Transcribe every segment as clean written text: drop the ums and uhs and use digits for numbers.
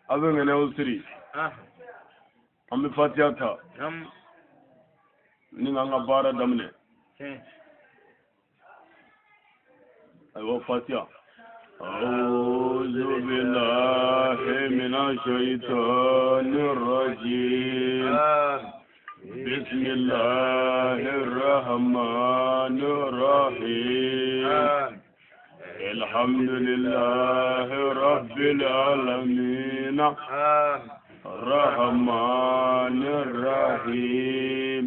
Aw bɛ ŋaniyaw siri. An bɛ fatiya ta ni k'an ka baara daminɛ. Ayiwa, fatiya. أعوذ بالله من الشيطان الرجيم. بسم الله الرحمن الرحيم. الحمد لله رب العالمين، الرحمن الرحيم،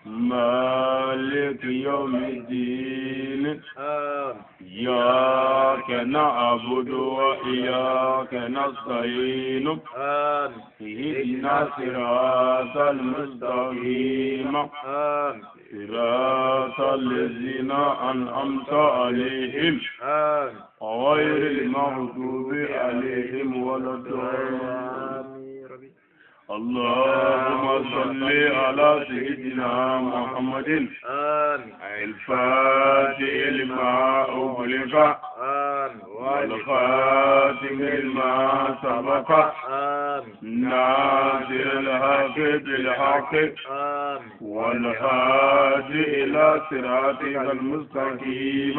مالك يوم الدين، إياك نعبد وإياك نستعين، اهدنا صراط المستقيم، صراط الذين أنعمت عليهم، غير المغضوب عليهم ولا الضالين. اللهم صل على سيدنا محمد الفاتح لما أغلق، والخاتم لما سبق، ناصر الحق بالحق، والهادي إلى صراطك المستقيم،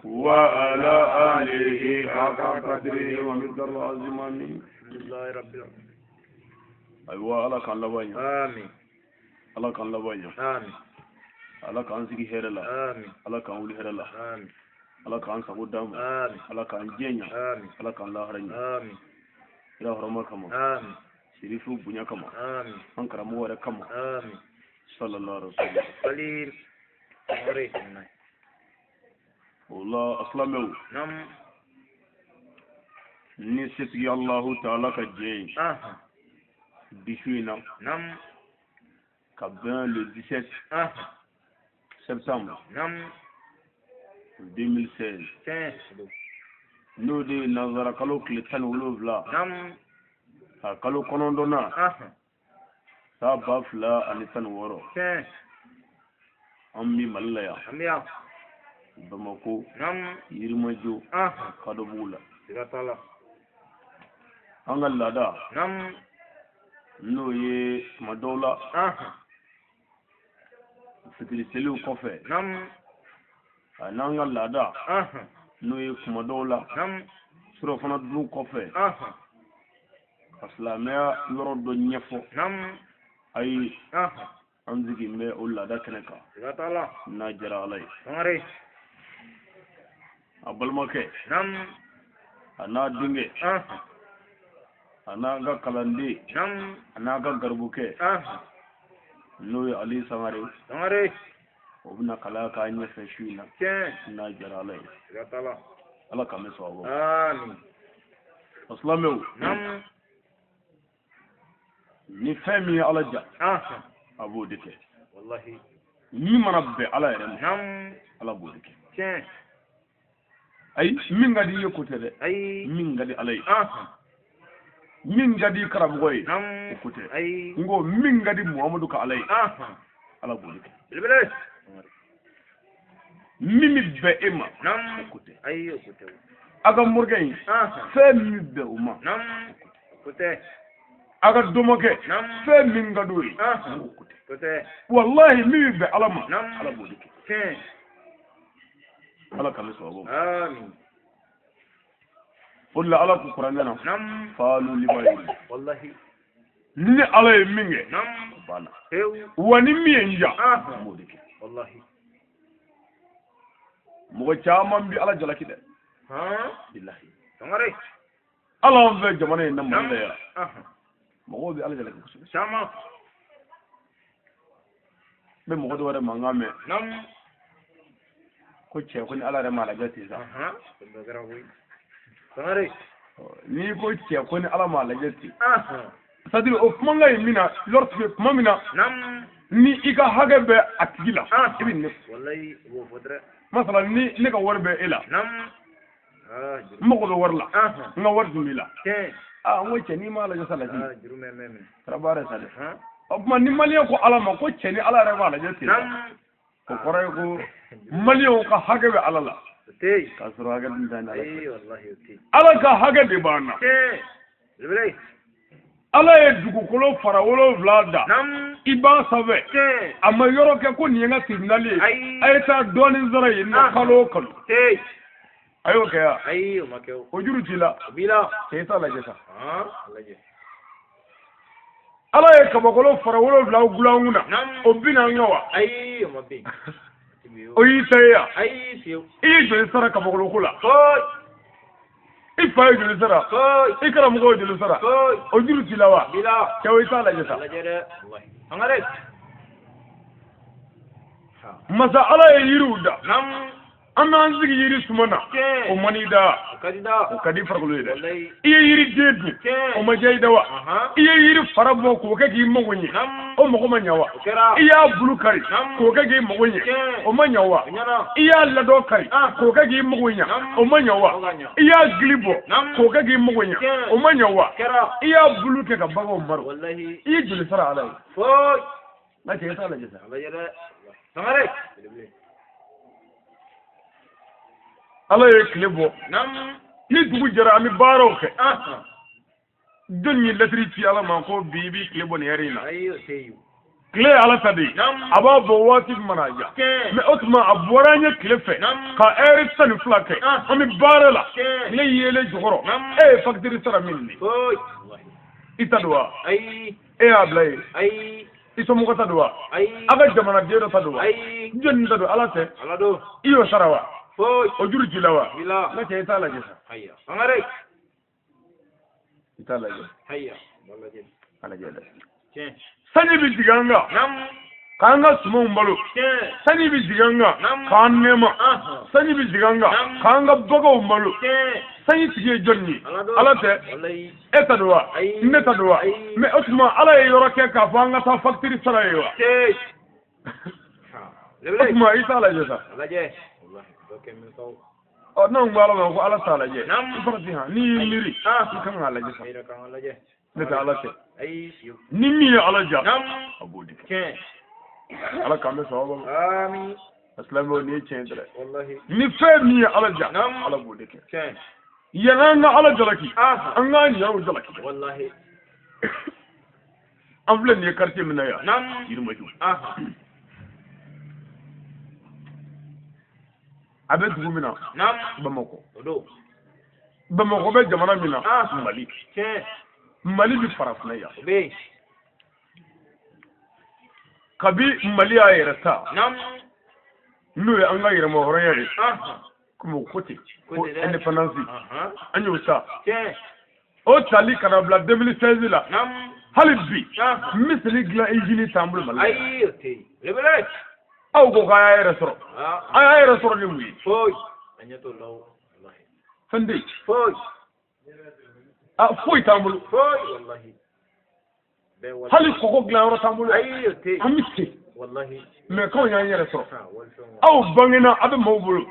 وعلى آله حق قدره ومقداره العظيم. آمين. لله رب العالمين. Ayiwa, Ala k'an laban ɲɛ. Amin. Ala k'an laban ɲɛ. Amin. Ala k'an sigi hɛrɛ la. Amin. Ala k'an wuli hɛrɛ la. Amin. Ala k'an sago d'an ma. Amin. Ala k'an jɛ ɲɛ. Amin. Ala k'an lahara ɲɛ. Amin. Kira hɔrɔma kama. Amin. Sirifu bonya kama. Amin. An karamɔgɔ yɛrɛ kama. Amin. Sallallahu alaihi wasallam. Salim. Sangare. O la, a silamɛw, ni setigi Alahu Taala ka jɛ ye, bi su in na, ka bɛn le 17 septembre 2016, n'o de ye nanzara kalo tile 17, a kalo 9nan, san 2016, an bɛ Mali la yan, An bɛ yan. Bamako, Yirimajo, Kadɔbugu la. Siga t'a la. An ka laada, n'o ye tuma dɔw la, fitiri seliw kɔfɛ, a n'an ka laada, n'o ye tuma dɔw la, surɔfana dun kɔfɛ, ka silamɛya yɔrɔ dɔ ɲɛfɔ. Ayi, an sigi bɛ o laada kɛnɛ kan. Siga t'a la. N'a diyara Ala ye. Sangare. A balimakɛ, a n'a denkɛ, a n'a ka kalanden, a n'a ka garibukɛ, n'o ye Ali Sangare, Sangare. o bɛna kalan k'a ɲɛfɛ su in na. N'a diyara Ala ye. Siga t'a la. Ala k'an bɛ sababu. Amin. A silamɛw, ni fɛn min ye Ala ja, a b'o de kɛ. Wallahi. Min mana bɛn Ala yɛrɛ ma, Ala b'o de kɛ. Ayi, min ka di i ye ko tɛ dɛ. Ayi. Min ka di Ala ye, min ka di karamɔgɔ ye, o ko tɛ. Ayi. N ko min ka di Muhamadu ka Ala ye, Ala b'o de kɛ. Belebele. Min bɛ bɛn e ma, o ko tɛ. Ayi, o ko tɛ. A ka morikɛ in, fɛn min bɛ bɛn o ma, O ko tɛ. A ka domakɛ, fɛn min ka d'o ye, o ko tɛ. Ko tɛ. Walahi, min bɛ bɛn Ala ma, Ala b'o de kɛ. Ala k'an bɛ sababu ma. Amin. O de la, Ala ko kuranɛ na: Faalu lima yuri. Wallahi. Ni Ala ye min kɛ, o banna. Pewu. Wa ni min ye n ja, n b'o de kɛ. Wallahi. Mɔgɔ caman bi Ala jalaki dɛ. Bilahi. Sangare. Ala, an fɛ jamana in na, Mali la yan, mɔgɔw bɛ Ala jalaki kosɛbɛ. Caman. N bɛ mɔgɔ dɔw yɛrɛ mankan mɛn ko cɛ, ko ni Ala yɛrɛ m'a lajɛ ten sa. O dɔ kɛra koyi. Sangare. N'i ko cɛ, ko ni Ala m'a lajɛ ten, c'est à dire o kumakan in min na, lorsque tuma min na ni i ka hakɛ bɛ a tigi la, i bɛ nin de fɔ. Wallahi, o b'o fɔ dɛ. Masala, ni ne ka wari bɛ e la, n mago bɛ wari la, n ka wari dun b'i la. Aa, n ko cɛ, n'i m'a lajɛ sa, lajɛ. Juru mɛn mɛn minɛ. Kɛra baara ye sa dɛ. O tuma, ni maliyɛn ko Ala ma ko cɛ, ni Ala yɛrɛ b'a lajɛ ten, o kɔrɔ ye ko maliyɛnw ka hakɛ bɛ Ala la, O tɛ yen. K'a sɔrɔ hakɛ dun t'an ni Ala cɛ. Ayi, wallahi, o tɛ yen. Ala ka hakɛ de b'an na. Ala ye dugukolo fara 7 da i b'a sanfɛ a ma yɔrɔ kɛ ko nin ye n ka tribunal ye a ye taa dɔɔnin sara yen nɔ kalo o kalo a y'o kɛ ya ayi o ma kɛ o juru t'i la o b'i la cɛ i t'a lajɛ sa lajɛ Ala ye kabakolo fara 7 gulan an kunna o binna an kan wa ayi o ma bin o y'i ta ye ya ayi fiyewu i ye joli sara kabakolo ko la foyi i fa ye joli sara foyi i karamɔgɔ ye joli sara foyi o juru t'i la wa b'i la cɛw i t'a lajɛ sa lajɛ dɛ Sangare masa Ala ye yiriw da an b'an sigi yiri suma na o man di da o o ka di farikolo ye dɛ wallahi i ye yiriden dun o ma diya i da wa i ye yiri fara bɔ k'o kɛ k'i mago ɲɛ o mago ma ɲɛ wa o kɛra i y'a bulu kari k'o kɛ k'i mago ɲɛ o ma ɲɛ wa o ɲɛna i y'a ladɔn kari k'o kɛ k'i mago ɲɛ o ma ɲɛ wa o ka ɲɛ i y'a gili bɔ k'o kɛ k'i mago ɲɛ o ma ɲɛ wa kɛra i y'a bulu kɛ ka baganw maro wallahi i ye joli sara Ala ye foyi n'a cɛ i t'a lajɛ sa a lajɛ dɛ Sangare Ala ye tile bɔ ni dugu jɛra an bɛ baaraw kɛ jɔnni ye lɛtiri ci Ala ma ko bi i b'i tile bɔ nin ɛri in na ayi o tɛ yen tile ye Ala ta de ye a b'a bɔ waati min mana a diya mɛ o tuma a bɔra an ye tile fɛ ka ɛri 12 kɛ an bɛ baara la tile yeelen jukɔrɔ e ye fakitiri sara min de foyi i ta don wa ayi e y'a bila yen ayi i somɔgɔ ta don wa ayi a ka jamanaden dɔ ta don wa ayi jɔnni ta don Ala tɛ Ala don i y'o sara wa foyi o juru t'i la wa b'i la n'a cɛ i t'a lajɛ sa haya Sangare i t'a lajɛ haya o lajɛ a lajɛ dɛ tiɲɛ sanji bɛ jigin an kan k'an ka sumanw balo tiɲɛ sanji bɛ jigin an kan k'an nɛɛma sanji bɛ jigin an kan k'an ka baganw balo tiɲɛ sanji tigi ye jɔnni ye Ala don Ala tɛ wallahi e ta don wa Ayi. ne ta don wa Ayi. mɛ o tuma Ala ye yɔrɔ kɛ k'a fɔ an ka taa fakitiri sara ye wa tiɲɛ o tuma i t'a lajɛ sa a lajɛ wallahi dɔ kɛ min kaw ɔ n'anw ko Ala ma ko Ala t'a lajɛ Naam. i farati han n'i y'i miiri i kan k'a lajɛ sa e yɛrɛ kan ka lajɛ ne tɛ Ala tɛ ayi fiyewu ni min ye Ala ja a b'o de kɛ tiɲɛ Ala k'an bɛ sababa ma ami silamɛw nin ye tiɲɛ ye dɛ wallahi ni fɛn min ye Ala ja Naam. Ala b'o de kɛ tiɲɛ yanni an ka Ala jalaki an k'an yɛrɛw jalaki wallahi an filɛ nin ye quartier min na yan Yirimajɔ a bɛ dugu min na Bamakɔ o don Bamakɔ bɛ jamana min na Mali tiɲɛ Mali bɛ farafinna yan o bɛ yen kabi Mali y'a yɛrɛ ta n'o ye an ka yɛrɛmahɔrɔnya ye komi o ko ten ko indépendance an y'o ta tiɲɛ o tali ka na bila 2016 la hali bi miseli dilan usine t'an bolo Mali la ayi o tɛ yen belebele aw ko k'a y'a yɛrɛ sɔrɔ a y'a yɛrɛ sɔrɔ ni mun ye foyi an ɲɛ t'o la o wallahi fɛn tɛ yen foyi a foyi t'an bolo foyi wallahi bɛɛ wali hali kɔgɔ dilan yɔrɔ t'an bolo ayi o tɛ yen an bɛ se wallahi mɛ k'anw y'an yɛrɛ sɔrɔ walifɛnw aw bangena a bɛ maaw bolo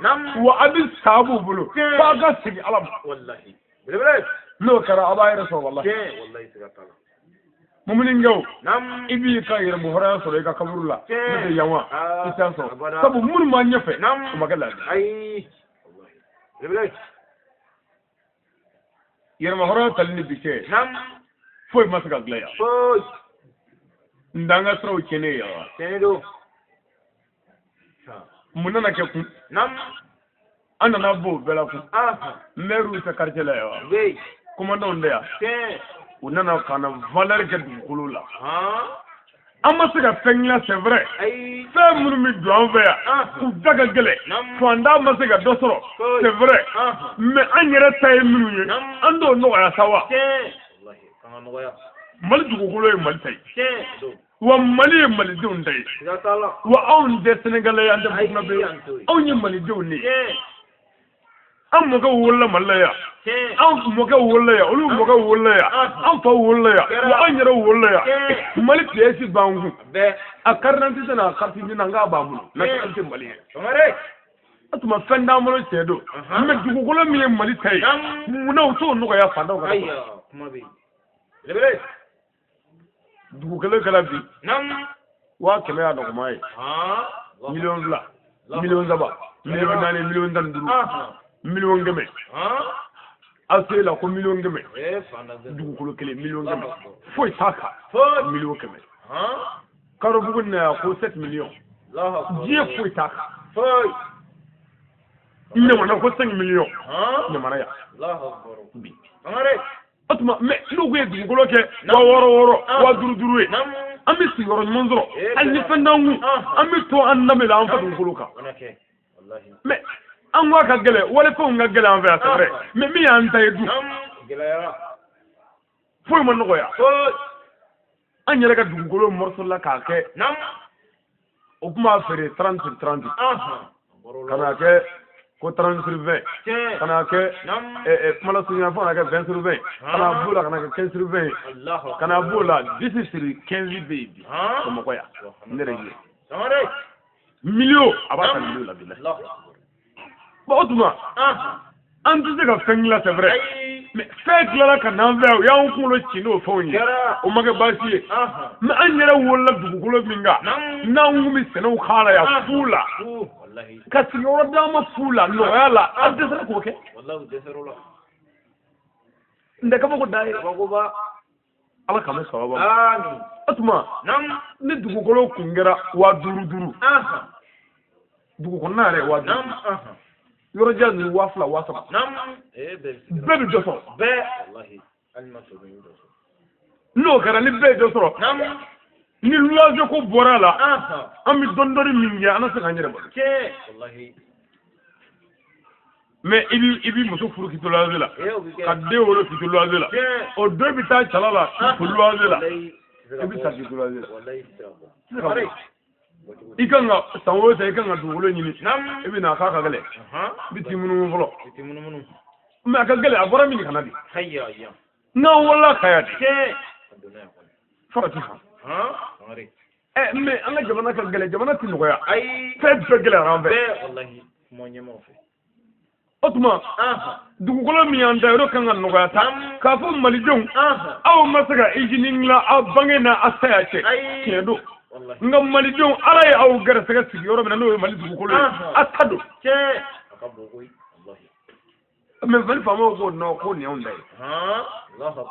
wa a bɛ sa b'u bolo f'a ka segin Ala ma wallahi belebele n'o kɛra a b'a yɛrɛ sɔrɔ wallahi tiɲɛ wallahi siga t'a la muminikɛw naam i b'i ka yɛrɛmahɔrɔnya sɔrɔ i ka kaburu la Tiɲɛ. n'o tɛ yan wa Ah, i t'a sɔrɔ abada. sabu minnu b'an ɲɛfɛ Naam. o ma kɛ laadiri ayi wallahi belebele yɛrɛmahɔrɔnya tali ni bi cɛ naam foyi ma se ka dilan yan foyi n t'an ka siraw tiɲɛnen ye yan wa tiɲɛ don mun nana kɛ kun naam an nana bɔ o bɛɛ la kun mɛriw tɛ quartier la yan wa o bɛ yen commandants tɛ yan tiɲɛ u nana ka na valeur kɛ dugukolo la han an ma se ka fɛn dilan c'est vrai ayi fɛn minnu bɛ don an fɛ yan k'u da ka gɛlɛn fantan ma se ka dɔ sɔrɔ c'est vrai mais an yɛrɛ ta ye minnu ye an t'o nɔgɔya sa wa tiɲɛ wallahi kan ka nɔgɔya Mali dugukolo ye Mali ta ye tiɲɛ don wa Mali ye malidenw ta ye siga t'a la wa anw tɛ Sénégalais ye an tɛ Burkinabé ayi ye an t'o ye anw ye malidenw de ye tiɲɛ an mɔkɛw wolola Mali la yan tiɲɛ an mɔkɛw wolola yan olu mɔkɛw wolola yan an faw wolola yan wa an yɛrɛw wolola yan Mali pièce b'an kun a bɛɛ a carte d'identité n'a carte d'identité n k'a b'an bolo nationalité malien Sangare o tuma fɛn t'an bolo tiɲɛ don mais dugukolo min ye Mali ta ye munna u t'o nɔgɔya fantanw ka sɔrɔ ayiwa kuma bɛ yen belebele dugu kelen kɛra bi naam 100,000 y'a nɔgɔman ye han 2 miliyɔn, 3 miliyɔn, 4 miliyɔn 15, han 100 miliyɔn. han ACI la ko 100 000 000. Dugukolo kelen 100 000 000, foyi t'a kan, 100 000 000. Karobugu na yan ko 7 millions, diɲɛ foyi t'a kan. Ɲamana ko 5 millions, Ɲamana yan bi. O tuma, mais n'u kun ye dugukolo kɛ 6000 6000, 5000 5000 ye, an bɛ sigiyɔrɔ ɲuman sɔrɔ. Hali ni fɛn t'an kun, an bɛ to an danbe la an fa dugukolo kan. Mais an ko a ka gɛlɛn, walifɛnw ka gɛlɛn an fɛ yan, c'est vrai, mais min y'an ta ye dun, foyi ma nɔgɔya. An yɛrɛ ka dugukolo morceau la k'a kɛ, o tun b'a feere 30 sur 30, ka na kɛ ko 30 sur 20, ka na kɛ kuma la surunya fo ka na kɛ 20 sur 20, ka na b'o la ka na kɛ 15 sur 20, ka na b'o la 10 sur 15 bɛ yen bi Bamakɔ yan. Ne yɛrɛ ye million, a b'a ta million la bilahi. Bon, o tuma an tɛ se ka fɛn dilan, c'est vrai, mais fɛn tilala ka n'an fɛ yan, u y'an kunkolo ci n'o fɛnw ye, o ma kɛ baasi ye. Mais an yɛrɛ wolola dugukolo min kan, n'an kun bɛ sɛnɛw k'a la yan fu la, ka sigiyɔrɔ d'an ma fu la, nɔgɔya la, an dɛsɛra k'o kɛ. N tɛ kabako da ye, Ala k'an bɛ sababa ma. O tuma ni dugukolo kun kɛra 5000 5000, dugu kɔnɔna yɛrɛ 5000, yɔrɔ jan ninnu 2000, 3000, bɛɛ bɛ dɔ sɔrɔ. N'o kɛra, ni bɛɛ ye dɔ sɔrɔ, ni luwanse ko bɔra a la, an bɛ dɔɔni dɔɔni min kɛ, an na se k'an yɛrɛ balo. Mais i bi muso furu k'i to luwanse la, ka den wolo k'i to luwanse la, o den bɛ taa cala la k'i to luwanse la, i bɛ sa k'i to luwanse la. I kan ka san o san, i kan ka dugukolo ɲini, i bɛ na k'a ka gɛlɛn, i bɛ t'i munumunu fɔlɔ. Mais a ka gɛlɛn, a bɔra min ka na de, n'an wolola ka yan de, farati fan. Ɛ, mais an ka jamana ka gɛlɛn, jamana tɛ nɔgɔya, fɛn bɛɛ gɛlɛyara an fɛ. O tuma dugukolo min y'an da yɔrɔ kan ka nɔgɔya ta k'a fɔ malidenw, aw ma se ka usine dilan aw bange n'a aw saya cɛ, tiɲɛ don. Nka malidenw, Ala ye aw gɛrɛsɛgɛ sigiyɔrɔ min na, n'o ye Mali dugukolo ye, a ta don. Mais Mali faamaw ko non, ko nin y'anw ta ye,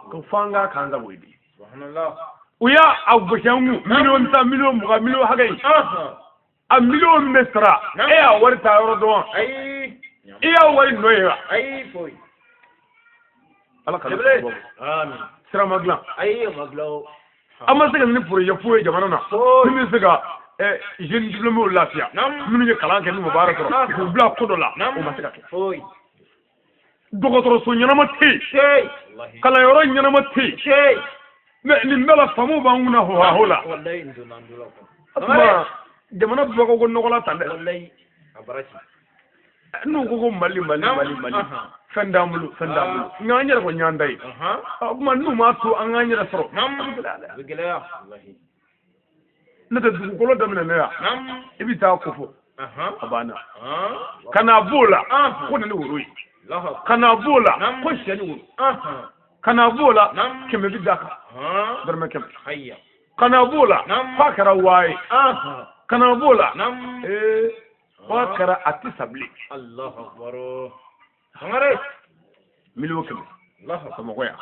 ko f'an k'a k'an sago ye bi. U y'a a gosi an kun 10 000 000, 20 000 000, miliyɔn hakɛ in, a miliyɔn min bɛ sara, e y'a wari ta yɔrɔ dɔn wa? I y'a wari nɔ ye wa? Ala kana sira ma dilan, an ma se ka ni projet foyi ye jamana na min bɛ se ka jeunes diplômés lafiya, minnu ye kalan kɛ n'u ma baara sɔrɔ, k'u bila ko dɔ la, o ma se ka kɛ. Dɔgɔtɔrɔso ɲɛnama tɛ yen, kalanyɔrɔ ɲɛnama tɛ yen. Mais nin bɛɛ la, faamaw b'an kunna hohaho la. O tuma jamana bɔ ko nɔgɔ la tan dɛ. N'u ko ko Mali, Mali, Mali, Mali, fɛn t'an bolo, fɛn t'an bolo, nka an yɛrɛ kɔni y'an ta ye. O tuma n'u m'a to an k'an yɛrɛ sɔrɔ, a bɛ gɛlɛya dɛ. N'o tɛ, dugukolo daminɛ ne yan, i bɛ taa ko fɔ a banna, ka na b'o la ko na ni woro ye, ka na b'o la ko sɛ ni woro, ka na b'o la 100 bɛ d'a kan, dɔrɔmɛ 100, ka na b'o la f'a kɛra 1000 ye, ka na b'o la ee f'a kɛra a tɛ sa bilen, 100 100 000 Bamakɔ yan.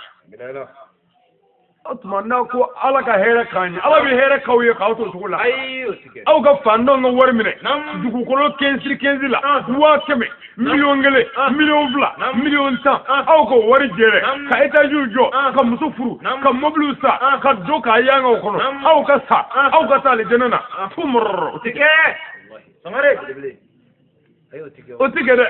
O tuma n'a ko Ala ka hɛrɛ k'an ye, Ala bɛ hɛrɛ k'aw ye k'aw to o cogo la. Aw ka fantanw ka wari minɛ dugukolo 15 sur 15 la, 100 000, 1 100 000, 2 000 000, 10 000 000, aw k'o wari jɛrɛ ka étage jɔ, ka muso furu, ka mobiliw san, ka don k'a yanga o kɔnɔ, aw ka sa, aw ka taa alijɛnɛ na fu mɔrɔrɔ. O tɛ kɛ, o tɛ kɛ dɛ.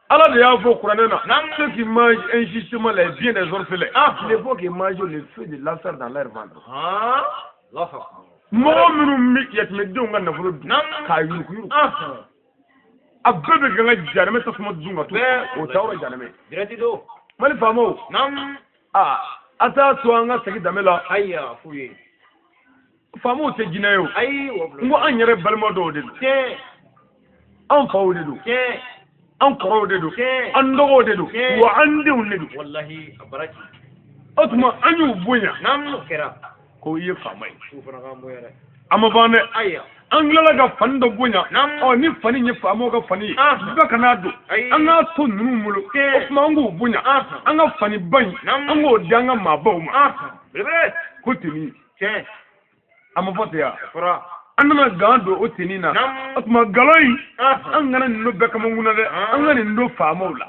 Ala de y'a fɔ kuranɛ na: ceux qui mangent injustement les biens des orphelins, il faut qu'ils mangent le feu de l'enfer dans leur ventre. Mɔgɔ minnu bɛ yatimɛdenw ka nafolo dun k'a yuruguyurugu, a bɛɛ bɛ kan ka janɛmɛ tasuma dun ka to o taa yɔrɔ janɛmɛ. Mali faamaw, aa, a t'a to an ka segin danbe la. Faamaw tɛ jinɛ ye o. N ko an yɛrɛ balima dɔw de don, an faw de don, an kɔrɔw de don, an dɔgɔw de don, wa an denw de don. O tuma an y'u bonya ko i ye faama ye, a ma ban dɛ. An tilala ka fani dɔ bonya. Ɔ ni fani ye faamaw ka fani ye, bɛɛ kana don. An k'a to ninnu bolo. O tuma an k'u bonya. An ka fani ba in, an k'o di an ka maabaw ma. Ko tenue. A ma fɔ ten ya? An nana gan don o tenue na. O tuma galon in, an kana nin don bɛɛ kamankun na dɛ. An ka nin don faamaw la.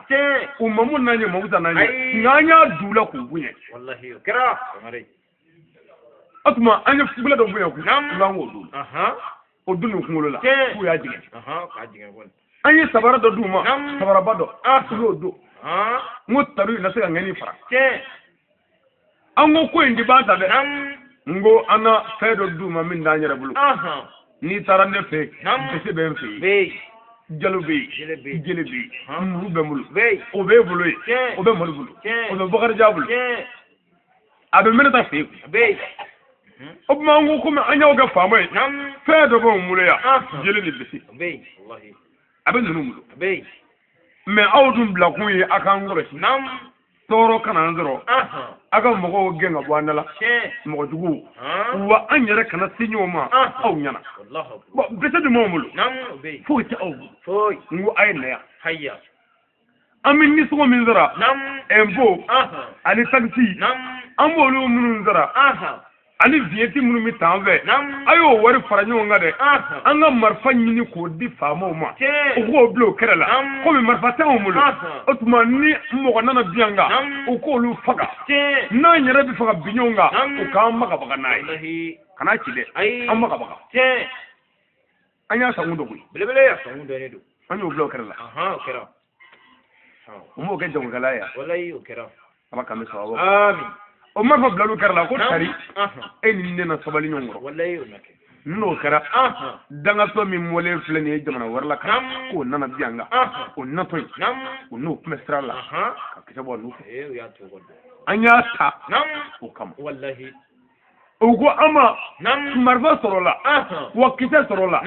U ma mun n'an ye, ma wusa n'an ye. Nka an y'a d'u la k'u bonya. O tuma an ye fugula dɔ bonya kun. An k'o d'u la. O dun kunkolo la. K'u y'a jigin. An ye sabara dɔ d'u ma. Sabaraba dɔ. U y'o don. N ko taru in na se ka ŋɛni fara. An ko ko in ti ban ta dɛ. N ko an na fɛn dɔ d'u ma min t'an yɛrɛ bolo. N'i taara ne fɛ yen, bese bɛ n fɛ yen. Jalo bɛ yen, jele bɛ yen, muru bɛ n bolo. O b'e bolo yen, o bɛ Madu bolo, o bɛ Bakarijan bolo. A bɛ Minɛta fɛ yen. O tuma an ko komi an y'aw kɛ faama ye, fɛn dɔ b'anw bolo yan, jele ni bese. A bɛ ninnu bolo. Mɛ aw dun bilakun ye a k'an kɔlɔsi. Tɔɔrɔ kana an sɔrɔ. A ka mɔgɔw gɛn ka bɔ an da la. Mɔgɔ juguw. Wa an yɛrɛ kana se ɲɔgɔn ma aw ɲɛna. Bɔn bese dun b'anw bolo. Foyi tɛ aw bolo. N ko a ye na yan. An bɛ nisɔngɔ min sara. Ɛnpo ani takisi. An b'olu minnu sara. Ani viɲɛti minnu bɛ ta an fɛ. A y'o wari fara ɲɔgɔn kan dɛ. An ka marifa ɲini k'o di faamaw ma. U k'o bila o kɛrɛ la. Komi marifa t'anw bolo. O tuma ni mɔgɔ nana bin an kan, u k'olu faga. N'an yɛrɛ bɛ fɛ ka bin ɲɔgɔn kan, u k'an bagabaga n'a ye. Kana ci dɛ. An bagabaga. An y'a sankun dɔ koyi. An y'o bila o kɛrɛ la. U m'o kɛ jagokɛla ye yan. Ala k'an bɛ sababu. O marifa bilali kɛra la ko tari e ni ne na sabali ɲɔgɔn kɔrɔ. N'o kɛra dangatɔ min mɔlen filɛ nin ye jamana wɛrɛ la ka k'o nana bi an kan, o natɔ in o n'o tun bɛ sira la ka kisɛ bɔ n'u fɛ. An y'a ta o kama. U ko an ma marifa sɔrɔla wa kisɛ sɔrɔla,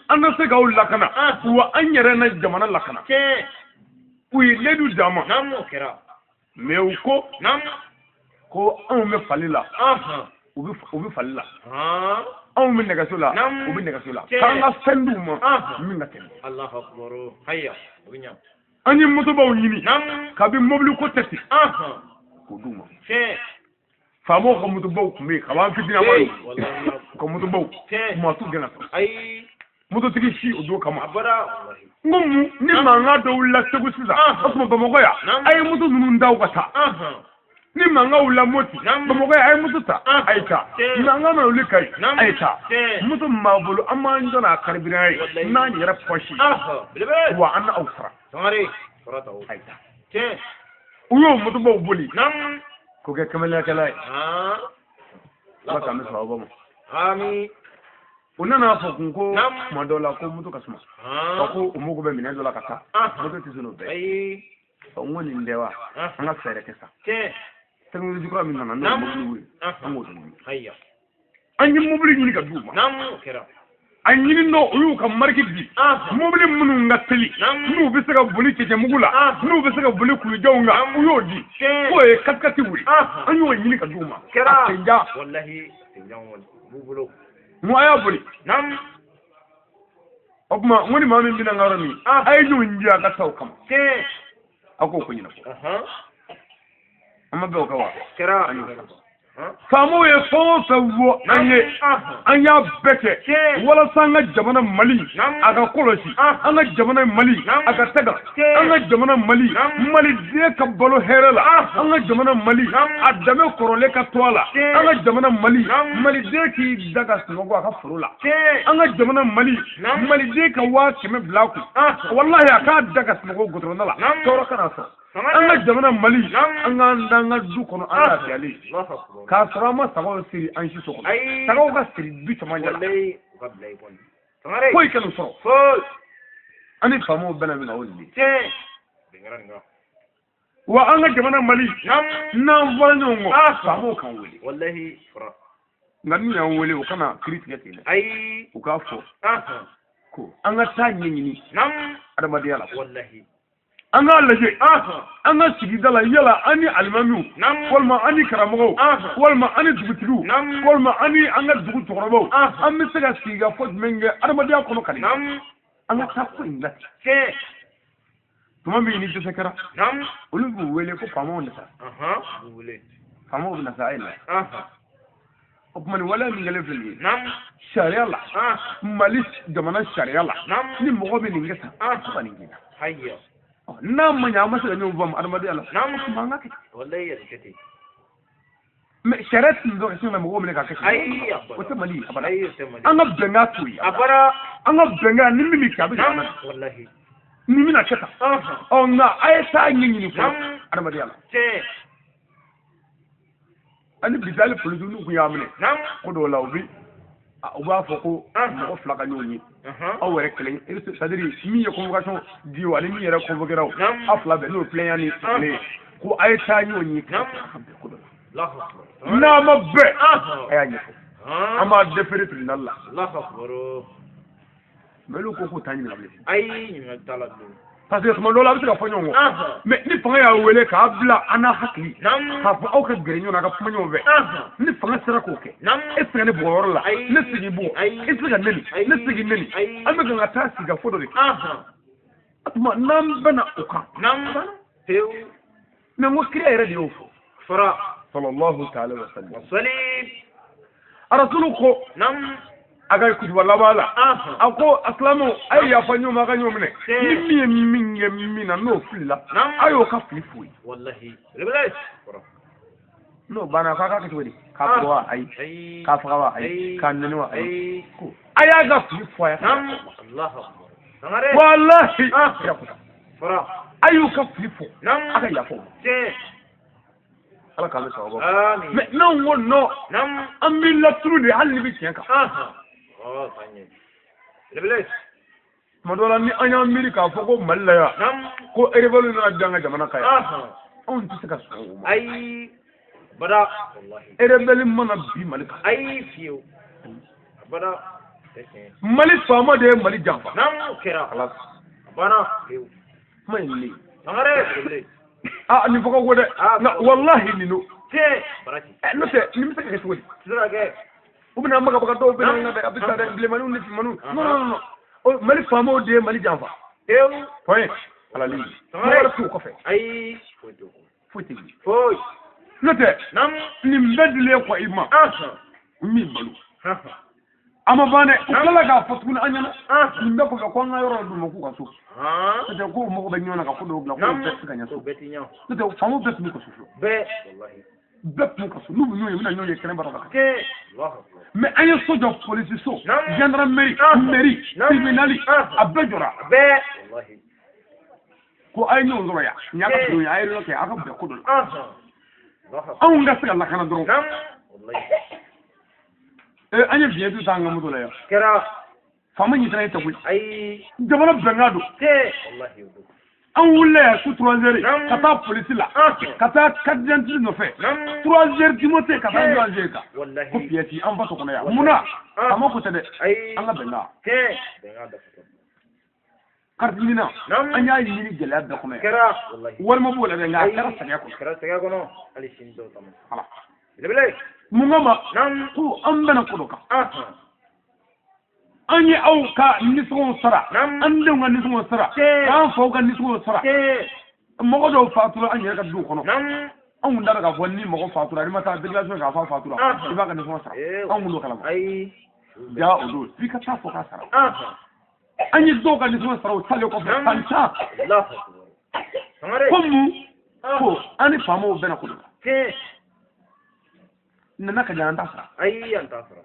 an na se k'aw lakana wa an yɛrɛ na jamana lakana. U ye layidu d'an ma. Mɛ u ko ko anw bɛ fali la, u bɛ fali la. Anw bɛ nɛgɛso la, u bɛ nɛgɛso la. K'an ka fɛn d'u ma min ka tɛmɛ. An ye motobaw ɲini kabi mobili ko tɛ ten k'o d'u ma. Faamaw ka motobaw tun bɛ yen kab'an fitinin an b'a ye. U ka motobaw maa t'u gɛn ka sɔrɔ. Mototigi si o don kama. N ko mun ni mankan dɔ wulila Segu sisan, o tuma Bamakɔ yan, a ye moto ninnu da u ka taa. Ni mankan wulila Moti, Bamakɔ yan, a ye moto ta, a ye taa. Mankan mana wuli Kayi, a ye taa. Moto min b'a bolo, an b'an jɔ n'a carburant ye, n'an yɛrɛ pɔsi. Wa an n'aw sara. A ye taa. U y'o motobaw boli k'o kɛ kamalenyakɛla ye. Ala k'an bɛ sababu ma. U nana fɔ kun ko tuma dɔw la ko moto ka suma. Ko u mago bɛ minɛn dɔ la ka taa. Moto tɛ se n'o bɛɛ ye. N ko nin tɛ wa? An ka fɛɛrɛ kɛ sa. Technologie kura min nana n'o ye mobiliw ye, an k'o ɲini. An ye mobili ɲini ka d'u ma. A ɲini dɔ u y'u ka mariki di. Mobili minnu ka teli, n'u bɛ se ka boli cɛncɛnmugu la, n'u bɛ se ka boli kulujanw kan, u y'o di. K'o ye katikatiw ye. An y'o ɲini ka d'u ma. A senja. N ko a y'a boli. O tuma n ko ni maa min bɛna n ka yɔrɔ min, a ye ɲɔgɔn di a ka taa o kama. A k'o ko ɲɛnabɔ. An ma bɛn o kan wa? An y'o fɔ. Faamaw ye fɛn o fɛn fɔ an ye, an y'a bɛɛ kɛ walasa an ka jamana Mali a ka kɔlɔsi, an ka jamana Mali a ka taga, an ka jamana Mali maliden ka balo hɛrɛ la, an ka jamana Mali a danbe kɔrɔlen ka to a la, an ka jamana Mali maliden k'i da ka sunɔgɔ a ka foro la, an ka jamana Mali maliden ka 100,000 bila a kun, walahi a k'a da ka sunɔgɔ goudron da la, tɔɔrɔ kana sɔrɔ. An ka jamana Mali, an k'an da an ka du kɔnɔ an lafiyalen, k'a sɔrɔ an ma sagaw siri an si so kɔnɔ, sagaw ka siri du camancɛ la, foyi kan'u sɔrɔ. An ni faamaw bɛna min na o de ye. Wa an ka jamana Mali, n'an fɔra ɲɔgɔn kɔ, faamaw k'an wele. Nka n'u y'an wele, u kana kiiri tigɛ ten dɛ. U k'a fɔ ko an ka taa ɲɛɲini adamadenya la. An k'a lajɛ an ka sigida la yala an ni alimamiw walima an ni karamɔgɔw walima an ni dugutigiw walima an ni an ka dugu cɛkɔrɔbaw an bɛ se ka sigikafɔ jumɛn kɛ adamadenya kɔnɔ ka nin an ka taa ko in la tuma min ni dɛsɛ kɛra olu b'u wele ko faamaw na sa faamaw bɛ na sa a ye na o tuma nin waleya min kɛlen filɛ nin ye sariya la Mali jamana sariya la ni mɔgɔ bɛ nin kɛ tan ko ka nin k'i la n'a ma ɲɛ an ma se ka ɲɔgɔn faamu adamadenya la tuma an ka kɛ mais sariya tun bɛ ka sin ka mɔgɔw minɛ k'a kɛ o tɛ Mali ye abada an ka bɛnkan t'o ye an ka bɛnkan ni min bɛ kɛ a bɛ kɛ ni bɛna kɛ tan ɔ nka a ye taa ɲɛɲini fɔlɔ adamadenya la ani bi hali polisiw n'u kun y'a minɛ ko dɔw la u b'a fɔ ko mɔgɔ fila ka ɲɔgɔn ye aw yɛrɛ kelen c'est à dire min ye convocation di o ani min yɛrɛ convoqué o aw fila bɛɛ n'o plaignant ni ne ye ko a ye taa ɲɔgɔn ye ka bɛn ko dɔ la n'a ma bɛn a y'a ɲɛfɔ an b'a déférer tribunal la mais olu ko k'u t'a ɲininka bilen ayi ɲininkali t'a la bilen parce que tuma dɔw la a bɛ se ka fɔ ɲɔgɔn kɔ mais ni fanga y'a wele k'a bila an n'a hakili k'a fɔ aw ka gɛrɛ ɲɔgɔn na a ka kuma ɲɔgɔn fɛ ni fanga sera k'o kɛ e tɛ se ka ne bugɔ yɔrɔ la ne tɛ se k'i bugɔ e tɛ se ka neni ne tɛ se k'i neni an bɛ kan ka taa sigi ka fɔ dɔ de kɛ o tuma n'an bɛnna o kan mais n ko kira yɛrɛ de y'o fɔ sallallahu ta'ala wa sallam arasulu ko a ka kutuba laban la a ko a silamɛw a ye yafa ɲɔgɔn ma a ka ɲɔgɔn minɛ ni min ye min kɛ min na n'o filila a y'o ka fili f'o ye n'o banna k'a ka kɛ cogo di k'a bugɔ wa ayi k'a faga wa ayi k'a nɛni wa ayi ko a y'a ka fili fɔ a ye walahi a y'u ka fili fɔ a ka yafa o ma ala k'an bɛ sababu mais n'anw ko non an b'i laturu de hali n'i bɛ tiɲɛ kan tuma dɔ la ni an y'an miiri k'a fɔ ko Mali la yan ko rebelle nana bin an ka jamana kan yan anw tɛ se ka sɔn o ma ayi bada rebelle mana bin Mali kan ayi fiyewu bada Mali faama de ye Mali janfa kɛra kuma in le ah nin fɔ ka go dɛ nka walahi nin don n'o tɛ nin bɛ se ka kɛ cogo di u bɛna magabaga dɔw bɛ na dɛ a bɛ taa dɛ bilenmaninw ni finmaninw non non non Mali faamaw de ye Mali janfa point ala li mɔgɔ wɛrɛ t'o kɔfɛ foyi tɛ yen n'o tɛ nin bɛɛ dilen kɔ i ma min balo a ma ban dɛ u tilala k'a fɔ tuguni an ɲɛna nin bɛɛ kɔfɛ ko an ka yɔrɔ dɔ d'u ma k'u ka so n'o tɛ k'u mago bɛ ɲɔgɔn na ka ko dɔw dilan k'o bɛɛ tɛ se ka ɲɛ so n'o tɛ faamaw bɛɛ tun b'u ka so fɔlɔ bɛɛ tun b'u ka so n'u bɛ ɲɔgɔn ye u bɛna ɲɔgɔn ye kɛnɛba dɔ kan mais an ye so jɔ polisi so gendarmerie mairie tribunal a bɛɛ jɔra ko a ye ɲɔgɔn sɔrɔ yan nin y'a ka bulon ye a ye yɔrɔ kɛ a ka bɛn ko dɔ la anw ka se ka lakana dɔrɔn an ye biɲɛ ta an ka moto la yan faama ɲɛ tɛ koyi jamana bɛnkan don an wulila yan su 3 heures ka taa polisi la ka taa carte d'identité nɔfɛ 3 heures du matin ka taa 3 heures kan ko pièce an faso kɔnɔ yan munna faama ko tɛ dɛ an ka bɛnkan carte ɲinina an y'a ɲini gɛlɛya bɛɛ kɔnɔ yan walima b'o la dɛ nka a kɛra sɛgɛn kɔnɔ mun kama ko an bɛnna ko dɔ kan an ye aw ka nisɔngɔw sara an denw ka nisɔngɔw sara k'an faw ka nisɔngɔw sara mɔgɔ dɔw fatura an yɛrɛ ka duw kɔnɔ anw kun t'a dɔn k'a fɔ ni mɔgɔ fatura n'i ma taa déclaration k'a fɔ a fatura i b'a ka nisɔngɔ sara anw kun t'o kalama ja o don f'i ka taa fɔ k'a sara an ye dɔw ka nisɔngɔ sara o taalen kɔfɛ san tan ko mun ko an ni faamaw bɛnna ko dɔ la nana ka jan an t'a sara ayi an t'a sara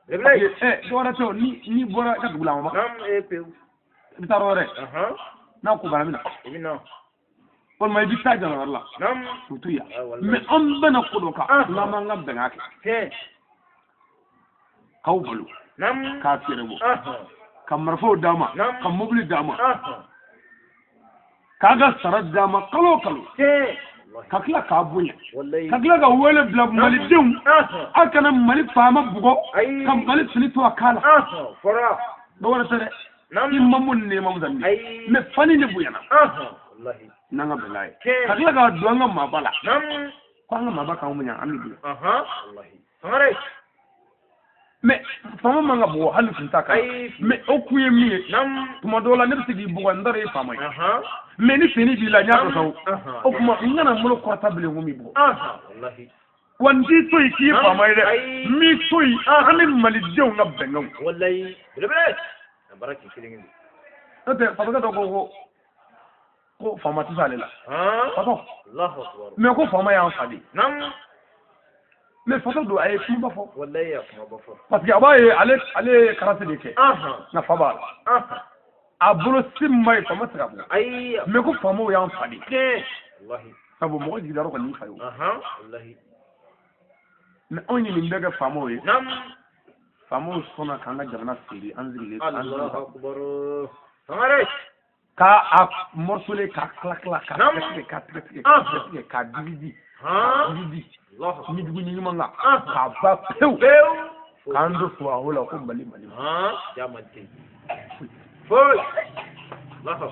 dɔ wɛrɛ tɛ o n'i bɔra i ka dugu la a ma i bɛ taa yɔrɔ wɛrɛ n'a ko banna i bɛ na walima i bɛ taa jamana wɛrɛ la surtout yan mais an bɛnna ko dɔ kan n'an m'an ka bɛnkan kɛ k'aw balo k'a fɛɛrɛ bɔ ka marifaw d'a ma ka mobili d'a ma k'a ka sara d'a ma kalo o kalo ka tila k'a bonya ka tila ka wele bila malidenw aw kana Mali faama bugɔ ka Mali fini to a kan la dɔ wɛrɛ tɛ dɛ I mamu ni mamu zandi mais fani ne bonyana n'an ka bɛn n'a ye ka tila k'a don an ka maaba la ko an ka maaba k'anw bonya an bɛ bonya mais faama man ka bugɔ hali kun t'a kan mais o kun ye min ye tuma dɔw la ne bɛ se k'i bugɔ n t'a dɔn e ye faama ye mais ni fini b'i la n y'a dɔn sa o tuma n kana n bolo kɔrɔta bilen ko n b'i bugɔ wa n t'i to yen k'i ye faama ye dɛ n b'i to yen an ni malidenw ka bɛnkanw. Walayi belebele a baara k'i kelen kelen. N'o tɛ fasokɛ dɔ ko ko faama tɛ s'ale la. Fatɔ mais ko faama y'an fa de ye. Mais fatɔ don a ye kumaba fɔ. Walayi a kumaba fɔ. Parce que a b'a ye ale ye karate de kɛ. Nka fa b'a la. A bolo si min b'a ye faama tɛ se ka bɔ. Ayi. Mais ko faamaw y'an fa de ye. Sabu mɔgɔ jigin yɔrɔ kɔni y'i fa ye o. Walayi. Mais anw ye nin bɛɛ kɛ faamaw ye. Faamaw sɔnna k'an ka jamana feere an sigilen. Alahu akubaru. Sangare. K'a a morcelé k'a tila tila k'a tigɛ k'a tigɛ tigɛ k'a tigɛ k'a diviser. Diviser. Ni jugu ni ɲuman kan. K'a ban pewu. K'an don tubabu la ko Mali Mali. Jama tɛ yen. Foyi. Alahu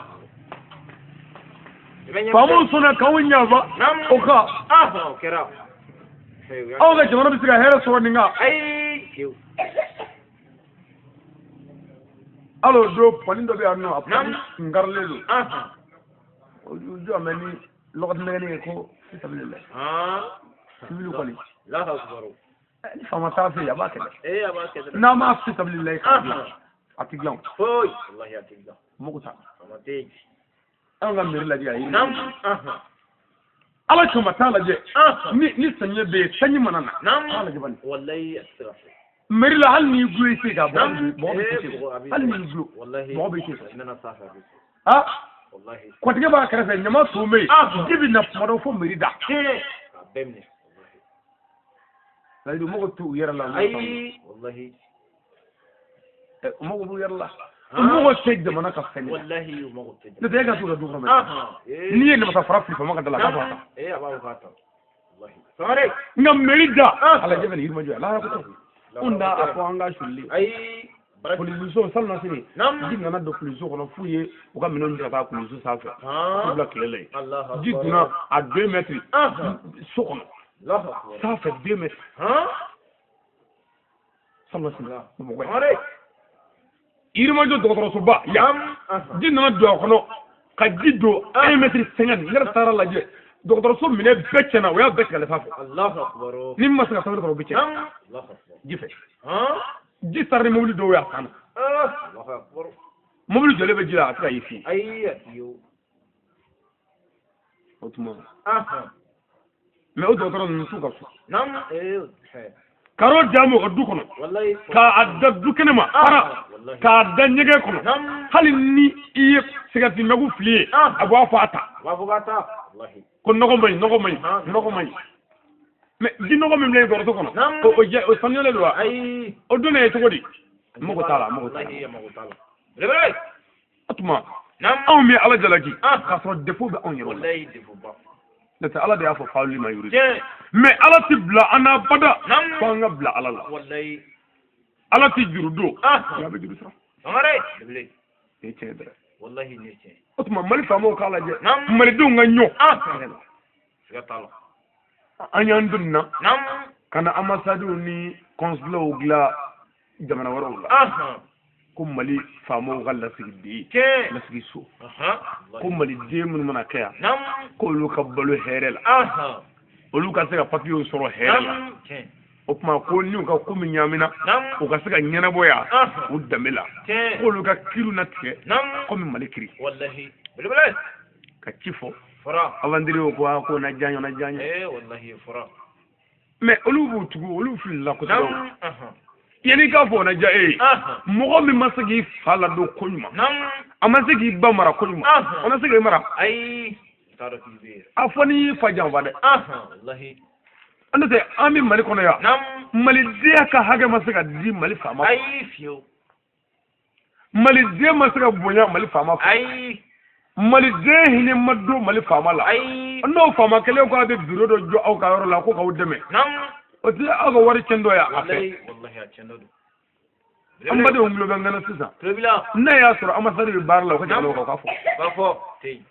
akubaru. Faamaw sɔnna k'anw ɲafa o kan. O kɛra. Aw ka jamana bɛ se ka hɛrɛ sɔrɔ nin kan. Ayi fiyewu. Hali o don pɔni dɔ bɛ yan nɔ a pɔni kun karilen don. O jɔ mɛ ni lɔgɔti nɛgɛnni ye ko fisabililayi. Sibili kɔni. Ni faama t'a fɛ yen a b'a kɛ dɛ. N'a m'a fisabililayi k'a dilan a tɛ dilan o. Foyi. Walahi a tɛ dilan. Mɔgɔ t'a. Faama tɛ yen. Anw ka mairie lajɛ a ye. Ala kama t'a lajɛ ni samiya bɛ yen sanji mana na t'a lajɛ bani. Walayi a tɛ se ka fɔ. Mairie la hali n'i gulo i se ka bɔ mɔgɔ bɛ se hali n'i gulo mɔgɔ bɛ se. Kɔtigɛ b'a kɛrɛfɛ ɲama ton bɛ yen ji bɛ na kuma dɔ fo mairie da. Layidu mɔgɔ t'u yɛrɛ la. Ayi walahi. Mɔgɔ b'u yɛrɛ la. U mago tɛ jamana ka fɛn la. Walahi u mago tɛ. N'o tɛ e ka t'u ka du kɔnɔ. N'i ye namasa fara fili faama ka da la k'a b'a ta. A b'a fɔ k'a ta. Walahi. Sangare. Nka mairie da. A lajɛ bɛ nin Yirimajɔ ala ko tɛ. Anw da a fɔ an ka suli. Ayi. Polisiso salon na sini. Ji nana don polisiso kɔnɔ f'u ye u ka minɛnw ta ka taa polisiso sanfɛ. K'u bila tile la yen. Ji donna à 2 mètres. So kɔnɔ. Sanfɛ 2 mètres. Salon na sini. Bamakɔ. Yirimajɔ dɔgɔtɔrɔsoba yan ji nana don a kɔnɔ ka ji don 1 mètre 50 ne yɛrɛ taara lajɛ dɔgɔtɔrɔso minɛ bɛɛ tiɲɛna o y'a bɛɛ tigɛ sanfɛ ni min ma se ka sabali kɔrɔ o bɛ tiɲɛ ji fɛ ji sara ni mobili dɔw ye a san na mobili jɔlen bɛ ji la a tɛ ka ye fiyewu o tuma mais o dɔgɔtɔrɔ ninnu t'u ka so karo d'a ma u ka du kɔnɔ k'a da du kɛnɛ ma fara k'a da ɲɛgɛn kɔnɔ hali ni i ye sigarɛti mɛgu fili ye a b'a fɔ a ta ko nɔgɔ man ɲi nɔgɔ man ɲi nɔgɔ man ɲi mais ji nɔgɔ min filɛ dɔgɔtɔrɔso kɔnɔ o sanuyalen don wa o donna ye cogo di mago t'a la mago t'a la o tuma anw bɛ ala jalaki k'a sɔrɔ défaut bɛ anw yɛrɛ la. N'o tɛ ala de y'a fɔ fawuli ma yuri mais ala tɛ bila an na bada fo an ka bila ala la ala tɛ juru don nka a bɛ juru sara. Nin ye tiɲɛ dɛ. O tuma Mali faamaw k'a lajɛ malidenw ka ɲɔ an y'an don nin na ka na ambassadew ni consulaw dilan jamana wɛrɛw la. Ko Mali faamaw ka lasigiden lasigi so ko maliden minnu mana kɛ yan k'olu ka balo hɛrɛ la olu ka se ka papiyew sɔrɔ hɛrɛ la o tuma ko n'u ka ko min ɲaamina u ka se ka ɲɛnabɔ yan u danbe la k'olu ka kiriw na tigɛ komi Mali kiri ka ci fɔ aventuriers ko a ko na diya na diya mais olu b'u tugu olu filila kosɛbɛ. Yanni k'a fɔ o na diya e ye mɔgɔ min ma se k'i fa ladon ko ɲuman a ma se k'i ba mara ko ɲuman o ma se k'i mara a fɔ n'i y'i fa janfa dɛ n'o tɛ an bɛ Mali kɔnɔ yan malidenya ka hakɛ ma se ka di Mali faama fɛ maliden ma se ka bonya Mali faama fɛ maliden hinɛ ma don Mali faama la n'o faama kelen ko a bɛ biro dɔ jɔ aw ka yɔrɔ la ko k'aw dɛmɛ o tɛ aw ka wari cɛn dɔ ye a fɛ. An badenw tulo bɛ n na sisan. N'a y'a sɔrɔ ambassade bɛ baara la, u ka jamana kan, u k'a fɔ.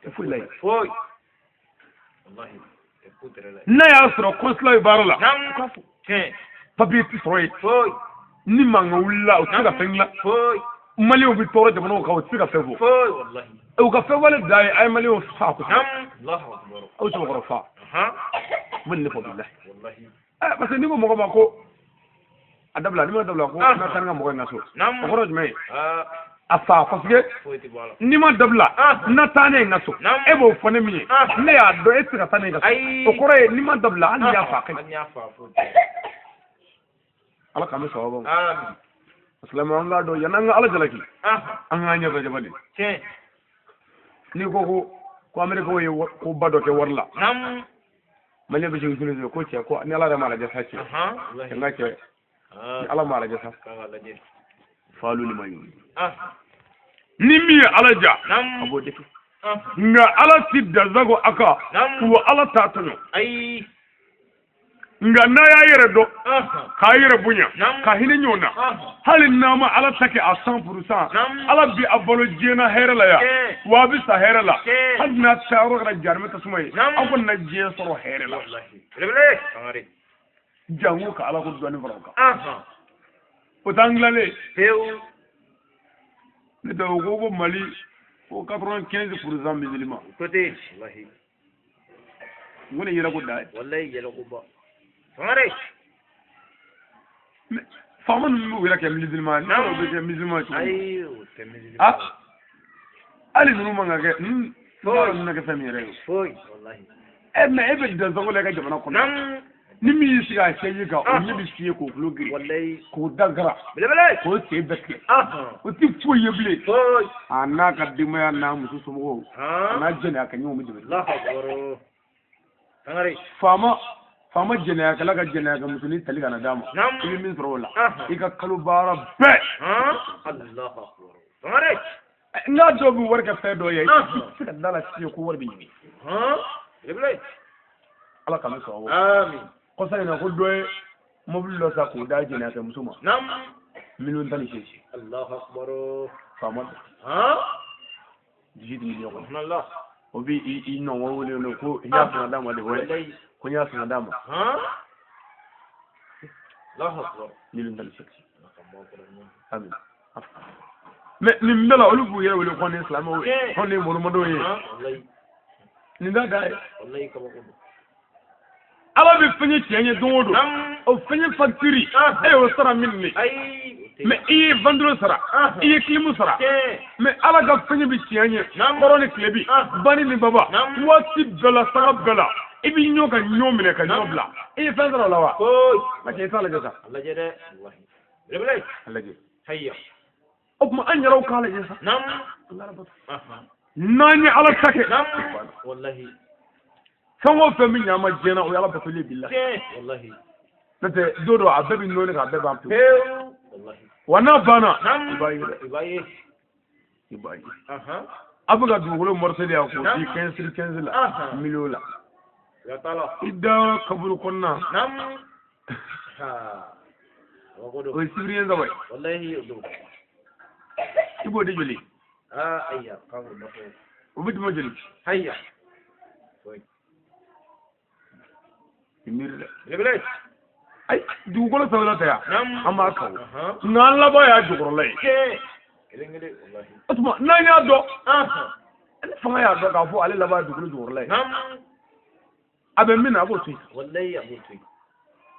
Tɛ foyi la yen. N'a y'a sɔrɔ consulat bɛ baara la, u k'a fɔ. Papier tɛ sɔrɔ yen. Ni mankan wulila, u tɛ se ka fɛn dilan. Maliyɛnw bɛ tɔɔrɔ jamanaw kan, u tɛ se ka fɛn fɔ. U ka fɛn wale da ye, a ye maliyɛnw fa kosɛbɛ. Aw cɛbakɔrɔ fa. N bɛ nin de fɔ bilahi. Parce que n'i ko mɔgɔ ma ko a dabila, n'i ma dabila ko n ka taa ni ka mɔgɔ ye n ka so, o kɔrɔ jumɛn ye? A fa, parce que n'i ma dabila n na taa ne ye n ka so, e b'o fɔ ne min ye, ne y'a dɔn e tɛ se ka taa ne ye ka so, o kɔrɔ ye n'i ma dabila, hali n'i y'a fa, a ka ɲi. Ala k'an bɛ sababu ma. Silamɛ, an k'a dɔn, yan'an ka Ala jalaki, an k'an ɲɛ jabali. N'i ko ko Amerikaw ye koba dɔ kɛ wari la, Maliyɛn bɛ segin tuguni ko cɛ, ko ni Ala yɛrɛ m'a lajɛ sa, cɛ, n ka cɛ, ni Ala m'a lajɛ sa, faalu ni ma ɲi. Ni min ye Ala ja, a b'o de kɛ. Nka Ala ti dansago a kan, wa Ala t'a tɔɲɔ. Nka n'a y'a yɛrɛ dɔn, k'a yɛrɛ bonya, ka hinɛ ɲɔgɔn na, hali n'a ma Ala ta kɛ a 100%, Ala bi a balo diɲɛ na hɛrɛ la yan, wa a bɛ sa hɛrɛ la. Hali n'a taa yɔrɔ kɛra jahanama tasuma ye, aw kɔni na diɲɛ sɔrɔ hɛrɛ la. Jango ka Ala ko dɔɔnin fara o kan, o t'an dilanlen. Ne tɛ o ko Mali ko 95% musulman. N ko nin yɛrɛ ko da ye. Faama ninnu b'u yɛrɛ kɛ musulman, ni o bɛ kɛ musulman cogo min. Hali ninnu man ka kɛ, ninnu na kɛ fɛn min yɛrɛ ye. Mais e bɛ dansago la i ka jamana kɔnɔ. Ni min y'i sigi a sɛji kan, o ɲɛ bɛ fiyɛ k'o tulo girin, k'o da gara, k'o sen bɛɛ tigɛ. O tɛ foyi ye bilen. A n'a ka denbaya n'a muso somɔgɔw, a n'a jɛnɛya kɛ ɲɔgɔn bɛ dɛmɛ. Faama jɛnɛyakɛla ka jɛnɛya kɛ musonin tali ka na d'a ma, i bɛ min sɔrɔ o la, i ka kalo baara bɛɛ. N'a dɔw bɛ wari kɛ fɛn dɔ ye, i tɛ se ka da la fiyewu ko wari bɛ ɲini. Ala k'an bɛ sɔn. Kɔsa in na, ko dɔ ye mobili dɔ san k'o d'a jɛnɛya kɛ muso ma, 18 miliyɔn. Faama 18 miliyɔn kɔnɔ. O bi i nɔngɔn wele ko n y'a san ka d'a ma de, ko n y'a san ka d'a ma. 18 miliyɔn. Amin. Mais nin bɛɛ la, olu b'u yɛrɛ wele ko ni silamɛw ye, ko ni morimadenw ye. Nin t'a da ye. Ala bɛ fɛn ye tiɲɛ ye don o don, o fɛn ye facture, e y'o sara min de. Mais i ye ventilo sara, i ye clim sara, mais Ala ka fɛn bɛ tiɲɛ ye kɔrɔ ni tile bi, bani ni baba, waati bɛɛ la, sanga bɛɛ la, i bɛ ɲɔ ka ɲɔ minɛ ka ɲɔ bila. I ye fɛn sɔrɔ o la wa? N ka cɛ, i t'a lajɛ sa. A lajɛ. O tuma an yɛrɛw k'a lajɛ sa. N'an ye Ala ta kɛ, fɛn o fɛn bɛ ɲɛ an ma diɲɛ na, o ye Ala batoli ye bilahi. N'o tɛ, don dɔ a bɛɛ bɛ nɔɔni k'a bɛɛ ban pewu. Wa n'a banna, i b'a ye dɛ, i b'a ye. A bɛ ka dugukolo morcelé yan k'o di 15 sur 15 la, million la. I da kaburu kɔnɔna, o ye sibiri saba ye. I b'o di joli? O bɛ tɛmɛ joli? I miiri dɛ. Ayi, dugukolo sanfɛla tɛ yan, an b'a kan, nka an laban y'a jukɔrɔla ye. O tuma n'an y'a dɔn, ni fanga y'a dɔn k'a fɔ ale laban ye dugukolo jukɔrɔla ye, a bɛ min na, a b'o to yen.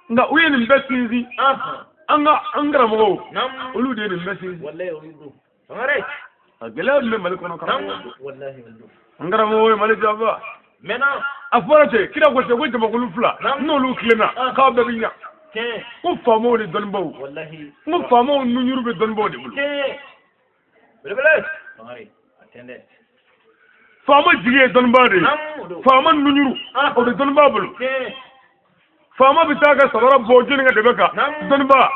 Nka u ye nin bɛɛ sinsin, an ka an karamɔgɔw, olu de ye nin bɛɛ sinsin. A gɛlɛya min bɛ Mali kɔnɔ, karamɔgɔ don. An karamɔgɔw ye Mali janfa. A fɔra ten, kira ko ten ko jamakulu fila n'olu tilenna, k'aw bɛɛ bɛ ɲa. Ko faamaw ni dɔnnibaw, n ko faamaw nunjuru bɛ dɔnnibaw de bolo. Faama jigi ye dɔnnibaa de ye, faama nunjuru o bɛ dɔnnibaa bolo. Faama bɛ taa ka sabara bɔ jɔnni ka dɛmɛ kan? Dɔnnibaa.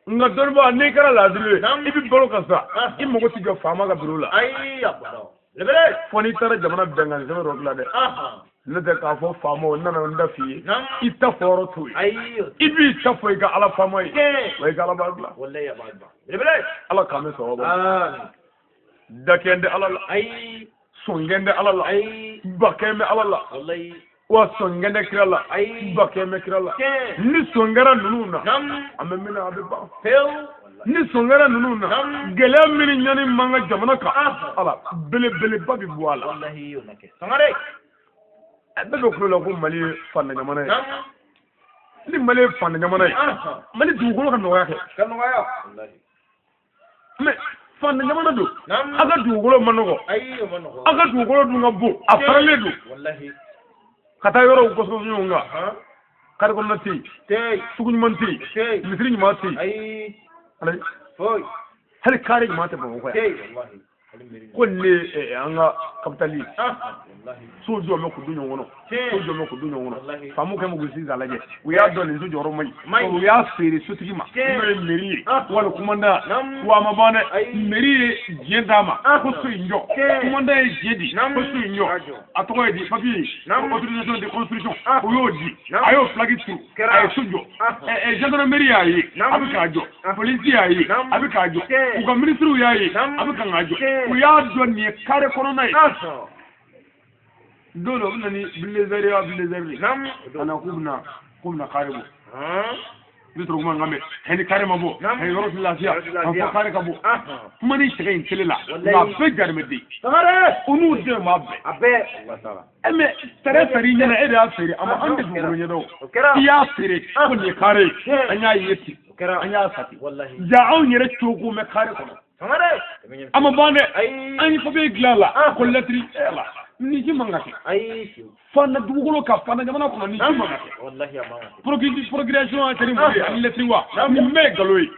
Nka dɔnnibaa, n'i kɛra laadiri ye, i bɛ balo ka sa, i mago tɛ jɔ faama ka biro la. Fo n'i taara jamana bɛnkan sɛbɛn dɔ dilan dɛ. N'o tɛ k'a fɔ faamaw n nana n da f'i ye i ta fɔ yɔrɔ t'o ye i b'i ta fɔ i ka ala faama ye wa i ka ala b'a dilan ala k'an bɛ sɔrɔ dakɛn tɛ ala la sɔnkɛn tɛ ala la bakɛn bɛ ala la wa sɔnkɛn tɛ kira la bakɛn bɛ kira la ni sɔn kɛra ninnu na an bɛ min na a bɛ ban ni sɔn kɛra ninnu na gɛlɛya min ni ɲani man ka jamana kan ala belebeleba bɛ bɔ a la. Bɛɛ bɛ kulo la ko Mali ye fantan jamana ye ni Mali ye fantan jamana ye Mali dugukolo ka nɔgɔya kɛ mais fantan jamana don a ka dugukolo ma nɔgɔ a ka dugukolo dun ka bon a faralen don ka taa yɔrɔw gɔsɔgɔsɔ ɲɔgɔn kan kari kɔnɔna tɛ yen sugu ɲuman tɛ yen misiri ɲuman tɛ yen hali kari ɲuman tɛ Bamakɔ yan ko nin ye an ka kapitali ye so jɔ bɛ k'u don ɲɔgɔn kɔnɔ so jɔ bɛ k'u don ɲɔgɔn kɔnɔ faamaw kɛ k'u sigi k'a lajɛ u y'a dɔn nin so jɔyɔrɔ man ɲi u y'a feere sotigi ma n'o ye mairie ye wali commandant wa a ma ban dɛ mairie ye diɲɛ d'a ma ko so in jɔ commandant ye diɲɛ di ko so in jɔ a tɔgɔ ye di papier autorisation de construction u y'o di a y'o plaque turu a ye so jɔ gendarmerie y'a ye a bɛ k'a jɔ polisi y'a ye a bɛ k'a jɔ u ka minisiriw y'a ye a bɛ kan k'a jɔ u y'a dɔn nin ye kare kɔnɔna ye don dɔ u bɛ na ni bulldozer ye bulldozer de ka na k'u bɛna kare bɔ i bɛ sɔrɔ kuma nka mɛ ni kare ma bɔ yɔrɔ tɛ lafiya ka fɔ kare ka bɔ kuma ni sɛgɛn in kelen la nka a bɛɛ jarimɛden u n'u denw b'a bɛɛ mɛ tɛrɛ feere i ɲɛna e de y'a feere a ma an tɛ dugukolo ɲɛdɔn i y'a feere ko nin ye kare ye an y'a ye ten an y'a sa ten ja anw yɛrɛ cogo mɛ kare kɔnɔ a ma ban dɛ an ye papiye dilan a la ko lɛtiri la nin ci man ka kɛ fana dugukolo kan fana jamana kɔnɔ nin ci man ka kɛ procuration a kɛra mun ye ani lɛtiri wa nin bɛɛ ye nkalon ye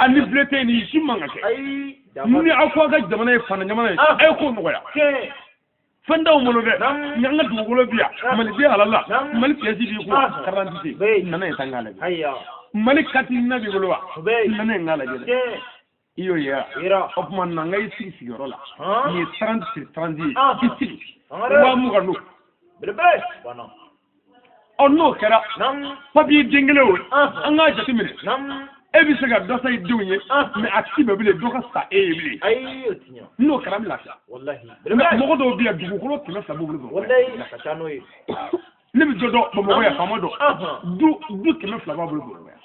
ani bulletin nin ci man ka kɛ ni aw ko aw ka jamana ye fana jamana ye a ye ko nɔgɔya fɛn t'anw bolo dɛ ni an ka dugukolo bi yan Mali den halala Mali pièce b'i kun carte d'identité nana ye tan k'a lajɛ Mali carte NINA b'i bolo wa nana ye n k'a lajɛ dɛ i y'o ye wa o tuma na n ka i sigi sigiyɔrɔ la nin ye 30 sur 30 ye i sigi 20,000 don ɔ n'o kɛra papiye den kelen o an k'a jateminɛ e bɛ se ka dɔ sa i denw ye mɛ a ti bɛn bilen dɔ ka sa e ye bilen n'o kɛra an bɛ lafiya mɔgɔ dɔw bɛ yan dugukolo 200 b'u bolo Bamakɔ ne bɛ dɔ dɔn Bamakɔ yan faama dɔ du 200 b'a bolo Bamakɔ yan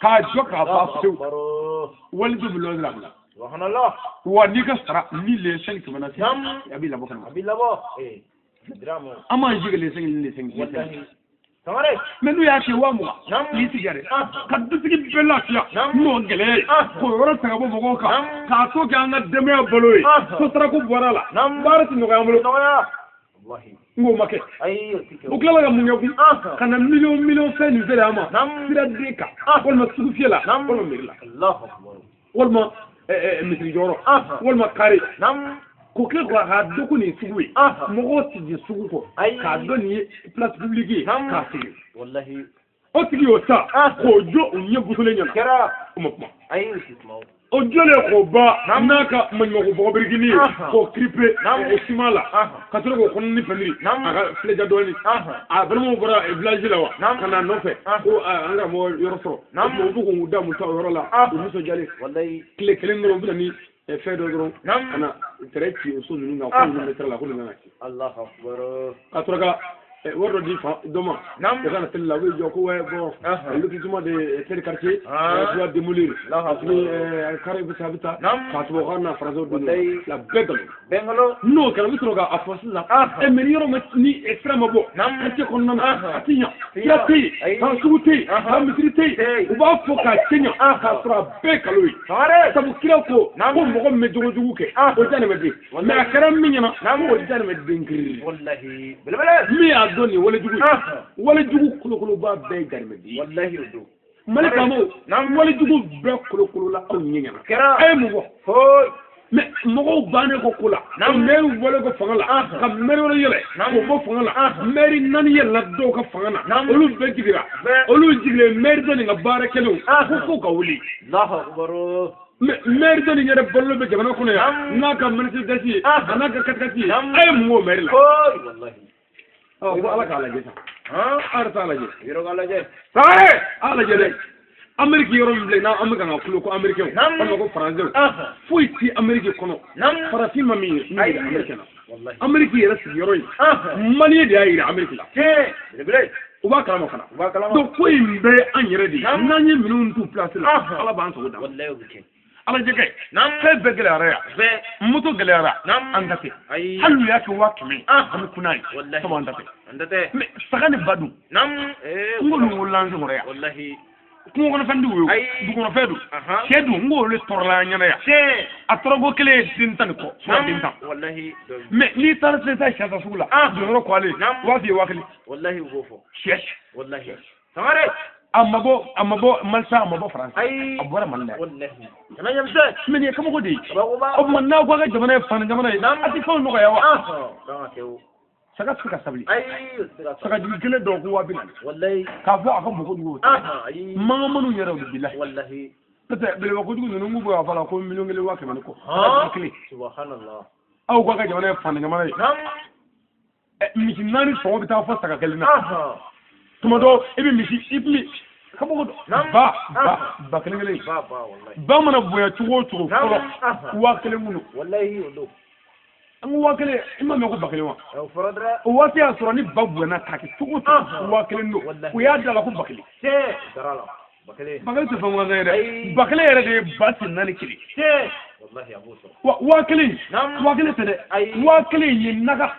k'a jɔ k'a ban pewu wali dɔ bɛ lɔsi la bila wa n'i ka sara ni le 5 kɛmɛ na sisan a b'i labɔ kɛnɛma an m'an sigi le 5 ni le 5 mais n'u y'a kɛ 20,000 n'i sigi yɛrɛ ka dutigi bɛɛ lafiya n'o gɛlɛya ye k'o yɔrɔ ta ka bɔ mɔgɔw kan k'a to kɛ an ka denbaya balo ye ko sarako bɔra a la baara tɛ nɔgɔya an bolo n k'o ma kɛ u tilala ka mun kɛ kun ka na miliyɔn fɛn nin feere an ma siraden kan walima sugufiyɛ la walima mairie la walima misiri jɔyɔrɔ walima kare k'o kɛ k'a dɔn ko nin ye sugu ye mɔgɔw ti jɛ sugu kɔ k'a dɔn nin ye place publique ye k'a feere o tigi y'o ta k'o jɔ u ɲɛ busulen ɲɛna o ma kuma o jɔlen k'o ban n'a ka maɲumanko bɔgɔbirikini ye k'o kiripe o siman la ka sɔrɔ k'o kɔnɔ ni pɛntiri a ka filɛja dɔɔnin a balimaw bɔra village la wa ka na nɔfɛ ko an ka mɔgɔ yɔrɔ sɔrɔ o bɛ k'u da mun ta o yɔrɔ la u nisɔndiyalen tile kelen dɔrɔn u bɛ na ni fɛn dɔ dɔrɔn ka na tɛrɛ ci o so ninnu kan ko ninnu bɛ sira la ko nin kan ka ci ka sɔrɔ ka wari dɔ di dɔ ma o ka na télé la u bɛ jɔ ko bon lotissement de tel quartier doit démolir parce que carré bɛ taa a bɛ taa k'a tubabukan n'a français don la bɛɛ nkalon n'o kɛra u bɛ sɔrɔ k'a fɔ sisan mais ni yɔrɔ ma ni sira ma bɔ quartier kɔnɔna na a ti ɲa sira tɛ yen ka sugu tɛ yen ka misiri tɛ yen u b'a fɔ k'a cɛ ɲa k'a sɔrɔ a bɛɛ nkalon ye sabu kira ko ko mɔgɔ min bɛ jogojugu kɛ o jahanɛmɛ den mais a kɛra min ɲɛna ko o jahanɛmɛ den kiriri min y'a dɔn nin walejugu ye walejugu kolokoloba bɛɛ ye jahanɛmɛ den ye Mali faamaw walejugu bɛɛ kolokolola aw ɲɛ ɲɛna a ye mun fɔ mais mɔgɔw bannen ko ko la ka maire bɔlen ko fanga la ka maire wɛrɛ yɛlɛ k'o bɔ fanga la maire 4 yɛlɛla dɔw ka fanga na olu bɛɛ jiginra olu jigilen maire dɔ nin ka baara kɛlenw ko fo ka wuli mais maire dɔ nin yɛrɛ balolen bɛ jamana kɔnɔ yan n'a ka Mercedes ye a n'a ka 4x4 ye a ye mun k'o maire la. Ɔ ko Ala k'a lajɛ sa. Han. An yɛrɛ t'a lajɛ. Yɔrɔ k'a lajɛ. Sangare, a lajɛ dɛ. Amérique yɔrɔ min filɛ n'an bɛ kan ka kulo ko Américain walima ko Français, foyi ti Amérique kɔnɔ farafin ma min ye min yira Amérique na. Amérique yɛrɛ sigiyɔrɔ ye Malien de y'a yira Amérique la. U b'a kalama fana. Donc ko in bɛɛ ye an yɛrɛ de ye. N'an ye minnu t'u place la, Ala b'an sago d'an ma. Ala jɛgɛ fɛn bɛɛ gɛlɛyara yan, moto gɛlɛyara, an ta tɛ. Hali n'u y'a kɛ 100 000, an bɛ kunna ye sabu an ta tɛ. Mais saga ni ba dun, n k'olu wolola an senkɔrɔ yan. Kungo kɔnɔfɛn d'u ye, dugukɔnɔfɛn dun, sɛ dun, n k'olu tɔɔrɔla an ɲɛna yan. A tɔɔrɔko kelen ye den 10 ni kɔ, fo ka den 10. Mais n'i taara sisan i taa sɛ san sugu la, donyɔrɔ kɔlen, u b'a f'i ye 1000. Sɛ. A ma bɔ Malisa, a ma bɔ Faransi, a bɔra Mali la. Mais nin ye kabako de ye. O tuma n'aw ko a ka jamana ye faani jamana ye, a tɛ fɛnw nɔgɔya wa? Saga tɛ se ka sabali. Sagajigi kelen dɔw ko 40 000. K'a fɔ a ka bon kojugu o tɛ. Mankan yɛrɛ o de b'i la. N'o tɛ belebele kojugu ninnu k'u bɛ ka fɔ la ko 1 100 000 ni kɔ. Sagajigi kelen. Aw ko a ka jamana ye faani jamana ye. Misi 4 sɔngɔ bɛ taa fɔ saga kelen na. Tuma dɔw i bɛ misi i bɛ kabako dɔ ba ba ba kelen kelen. Ba mana bonya cogo o cogo fɔlɔ 1000 kun don. An ko 1000, i ma mɛn ko ba kelen wa? O waati y'a sɔrɔ ni ba bonyana k'a kɛ cogo o cogo 1000 don. U y'a da la ko ba kelen. Ba kelen tɛ fɛn gansan ye dɛ. Ba kelen yɛrɛ de ye ba sen 4 kelen. Wa 1000, 1000 tɛ dɛ. 1000 ye naga,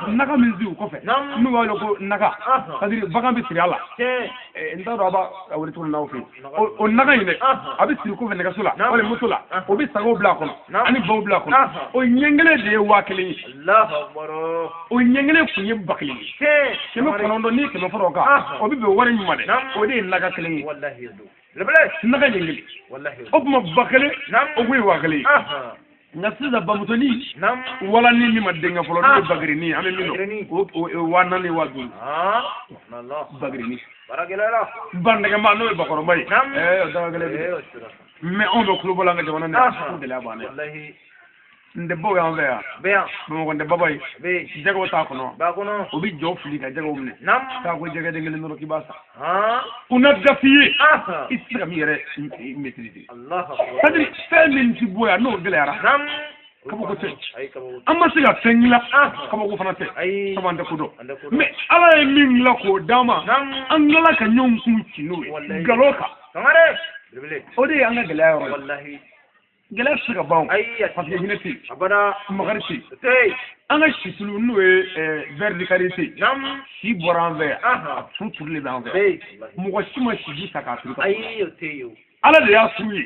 naga min sigi o kɔfɛ. N'u b'a wele ko naga. C'est-à-dire bagan bɛ siri a la. N t'a dɔn a b'a wele cogo min n'aw fɛ yen. O naga in dɛ, a bɛ siri kɔfɛ nɛgɛso la walima moto la. O bɛ sagaw bila a kɔnɔ ani baw bila a kɔnɔ. O ɲɛ kelen de ye 1000 ye. O ɲɛ kelen kun ye ba kelen ye. 900 n'i ye 100 fara o kan, o bɛ bɛn wari min ma dɛ, o de ye naga kelen ye. Naga ɲɛ kelen. O tuma ba kelen, o kun ye 1000 ye. Nka sisan bamusonin wala ni min ma denkɛ fɔlɔ n'o ye bagirini an bɛ min dɔn, o ye 4000 5000. Bagirini. Banɛgɛma n'o ye bakɔrɔba ye. O daga gɛlɛn bi. Mais anw bɛ kulo bɔ la an ka jamana na yan, ko gɛlɛya b'an na yan. Ntɛbaw y'an fɛ yan. Bamakɔ ntɛbaba ye. Jɛgɛw t'a kɔnɔ. O bɛ jɔ fili ka jɛgɛw minɛ. Taa ko jɛgɛden kelen dɔrɔn k'i b'a san. U na da f'i ye. I tɛ se ka min yɛrɛ maîtriser. C'est-à-dire fɛn min ti bɔ yan n'o gɛlɛyara. Kabako tɛ. An ma se ka fɛn dilan. Kabako fana tɛ. Sabu an tɛ ko dɔn. Mais Ala ye min dilan k'o d'an ma. An tilala ka ɲɔgɔn kun ci n'o ye. Nkalon kan. O de ye an ka gɛlɛya yɔrɔ ye. Gɛlɛya tɛ se ka ban o. Parce que hinɛ tɛ yen. Makari tɛ yen. An ka situlu n'o ye verre de karité. Si bɔra an fɛ yan. A turu turulen bɛ an fɛ yan. Mɔgɔ si ma siji ta k'a turu. Ala de y'a turu ye.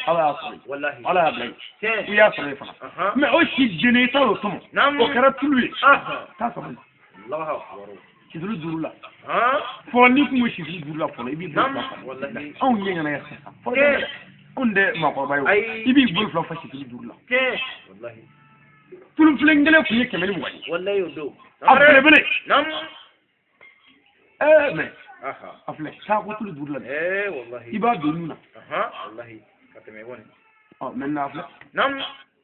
Ala y'a sɔrɔ ye. Ala y'a bila ye. I y'a sɔrɔ ye fana. Mais o si jeni i taara o tɔmɔ. O kɛra tulu ye. Taa sɔrɔ yen. Situlu 5 la. Fɔlɔ n'i kun bɛ situlu 5 la fɔlɔ i b'i bolo fila fa. Anw ɲɛ ɲɛna yan sisan. Fɔlɔ anw tɛ maakɔrɔba ye o. I b'i bolo fila fa situlu 5 la. Tulu filen kelen kun ye 120 ye. A belebele. Mais a filɛ taa ko tulu 5 la dɛ. I b'a don nun na. Ɔ maintenant a filɛ.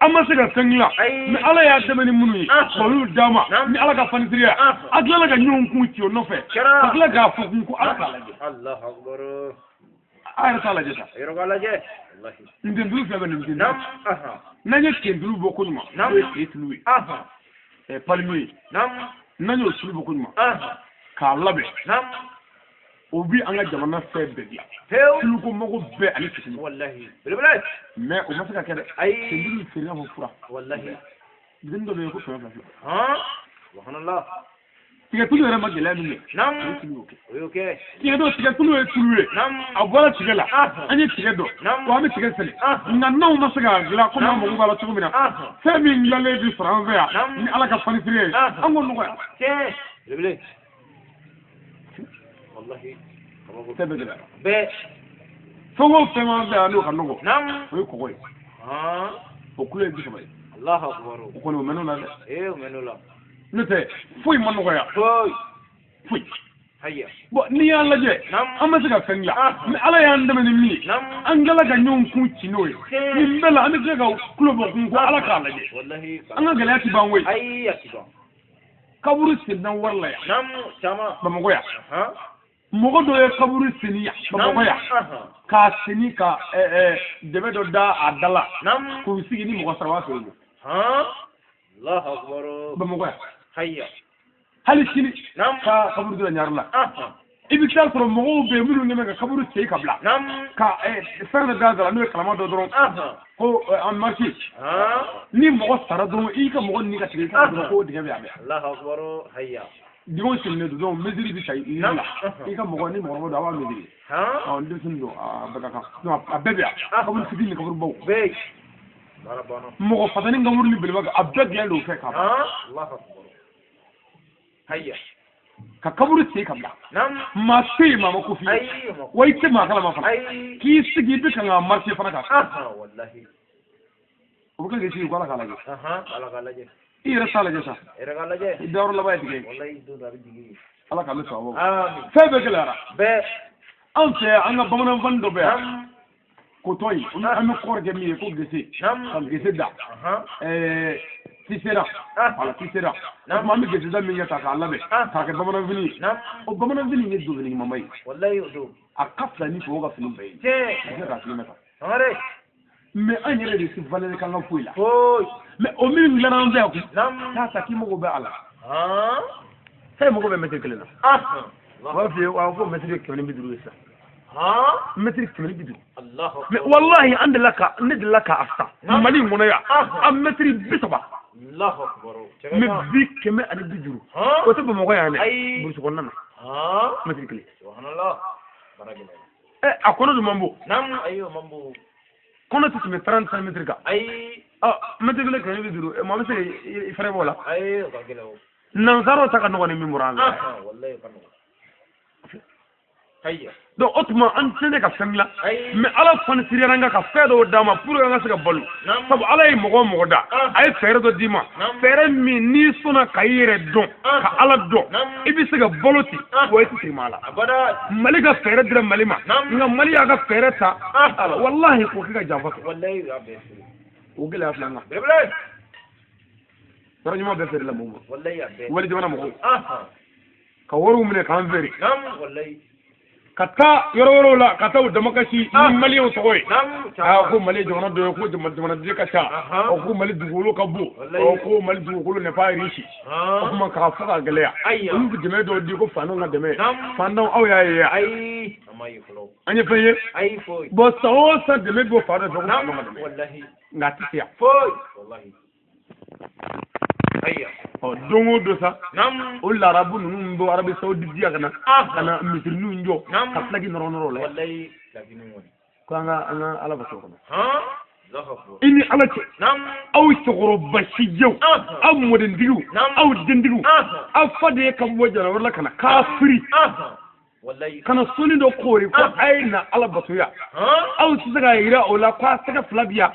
An ma se ka fɛn dilan. Mais Ala y'a dɛmɛ ni minnu ye, k'olu d'an ma ni Ala ka fanisiriya. A tilala ka ɲɔgɔn kun ci o nɔfɛ. Ka tila k'a fɔ kun ko Ala k'a lajɛ. A yɛrɛ t'a lajɛ sa. Ntentulu filɛ bɛ nin ntentulu. N'an ye tentulu bɔ koɲuman, n'o ye te tulu ye, palmier ye. N'an y'o tulu bɔ koɲuman, k'a labɛn, o bi an ka jamana fɛn bɛɛ dilan. Tuluko mago bɛɛ ani fitini. Mais o ma se ka kɛ dɛ. Tentulu feere i n'a fɔ fura. Bitini dɔ bɛ yen ko 200 fila. Tigɛtulu yɛrɛ ma gɛlɛya min kɛ, o tulu y'o kɛ. Tiɲɛ don, tigɛtulu ye tulu ye. A bɔra tigɛ la, an ye tigɛ dɔn, wa an bɛ tigɛ sɛnɛ. Nka n'anw ma se k'a dilan komi an mago b'a la cogo min na, fɛn min dilanlen bɛ sɔrɔ an fɛ yan ni Ala ka fanisiriya ye, an k'o nɔgɔya. Fɛn bɛɛ gɛlɛyara. Fɛn o fɛn b'an fɛ yan n'o ka nɔgɔ, o ye kɔgɔ ye. O kulo ye 30 ye. O kɔni o mɛn'o la dɛ. N'o tɛ foyi ma nɔgɔya. Foyi. Bon n'i y'an lajɛ, an ma se ka fɛn dilan. Mais Ala y'an dɛmɛ ni min ye, an tilala ka ɲɔgɔn kun ci n'o ye. Nin bɛɛ la an bɛ tila ka kulo bɔ kun ko Ala k'a lajɛ. An ka gɛlɛya ti ban koyi. Kaburu senna wari la yan. Bamakɔ yan. Mɔgɔ dɔ ye kaburu senni yan Bamakɔ yan. K'a senni ka dɛmɛ dɔ da a da la. K'u sigi ni mɔgɔ sara b'a fɛ yen. Bamakɔ yan. Hali sini ka kaburu dɔ ɲari la. I bɛ taa sɔrɔ mɔgɔw bɛ yen minnu kɛlen bɛ ka kaburu sen ka bila. Ka fɛn dɔ da la n'o ye kalama dɔ dɔrɔn. Ko en marche. Ni mɔgɔ sara dɔrɔn i ka mɔgɔ ni ka tigɛ i ka dɔrɔn ko dingɛ bɛ yan bɛɛ. Dingɛw sennen don donc mesure bɛ ta i la. I ka mɔgɔ ni mɔgɔkɔrɔba don a b'a mesure. Ɔ denmisɛnnin don a bɛɛ ka kan. Donc a bɛɛ bɛ yan. Kaburu fitinin ni kaburu baw. Mɔgɔ fatani kaburu ni belebeleba a bɛɛ dilan don o fɛ k'a ban. Ka kaburu sen ka bila. Maa tɛ yen maa ma ko f'i ye. Wa i tɛ maa kalama fana. K'i sigi i bɛ kan ka marcher fana kan. O bɛ kila k'i sigi ko Ala k'a lajɛ. I yɛrɛ t'a lajɛ sa. I dayɔrɔ laban ye tigɛ ye. Ala k'an bɛ sababu ma. Fɛn bɛɛ gɛlɛyara. Anw fɛ yan an ka bamananfani dɔ bɛ yan. Kotɔ in an bɛ kɔɔri kɛ min ye ko gese. Ka gese da. Tisera wala tisera o tuma an bɛ gese da min kɛ ta k'a labɛn k'a kɛ bamananfini ye o bamananfini ye donfini ɲumanba ye a ka fisa ni tubabu ka fini bɛɛ ye a tɛ se k'a fini ta mais an yɛrɛ de tɛ valeur k'an ka foyi la mais o min dilanna an fɛ yan kun k'a ta k'i mago bɛ a la e mago bɛ mɛtiri kelen na u b'a f'i ye ko mɛtiri 150 ye sisan mɛtiri 150 mais walahi an delila ka ne delila k'a san Mali in kɔnɔ yan a mɛtiri 30 mais bi 150 o tɛ Bamakɔ yan dɛ burusi kɔnɔna na mɛtiri kelen ɛ a kɔnɔ dun man bon kɔnɔ tɛ tɛmɛ 30 centimètres kan mɛtiri kelen 150 maa bɛ se k'i fɛrɛ bɔ o la nansaraw ta ka nɔgɔn ni min bɔra an fɛ. Donc o tuma an tɛ se ka fɛn dilan mais Ala fana siriyara an kan ka fɛn dɔw d'an ma pour que an ka se ka balo sabu Ala ye mɔgɔ o mɔgɔ da a ye fɛɛrɛ dɔ d'i ma fɛɛrɛ min n'i sɔnna ka i yɛrɛ dɔn ka Ala dɔn i bɛ se ka balo ten wa i tɛ segin maa la. Mali ka fɛɛrɛ dira Mali ma nka Mali y'a ka fɛɛrɛ ta walahi k'o kɛ ka janfa kɛ o gɛlɛya filɛ an kan. Yɔrɔ ɲuman bɛɛ feerela mɔgɔw ma wali jamana mɔgɔw ka wariw minɛ k'an feere ka taa yɔrɔ wɛrɛw la ka taa u damakasi ni maliyɛnw tɔgɔ ye aa ko Mali ye jamana dɔ ye ko jamanaden ka ca ɔ ko Mali dugukolo ka bon ɔ ko Mali dugukolo n'est pas riche o tuma k'a fɔ k'a gɛlɛya olu bɛ dɛmɛ dɔw di ko faantanw ka dɛmɛ faantanw aw y'a ye an ye fɛn ye bon san o san dɛmɛ bɛ bɔ fan dɔ fɛ ko faantanw ka dɛmɛ nka a tɛ se yan. Ɔ don o don sa o larabu ninnu bɛ Arabi Saoudite yan ka na ka na misiriniw jɔ ka pilaki nɔrɔ nɔrɔ o la ko an ka Ala bato kɔnɔ. I ni Ala cɛ aw cɛkɔrɔba sijɛw aw mɔdentigiw aw dentigiw aw fa de ye ka bɔ jamana wɛrɛ la ka na kafiri ka na soni dɔ koori ko a ye na Ala bato yan aw tɛ se k'a yira o la k'a tɛgɛ fila bi yan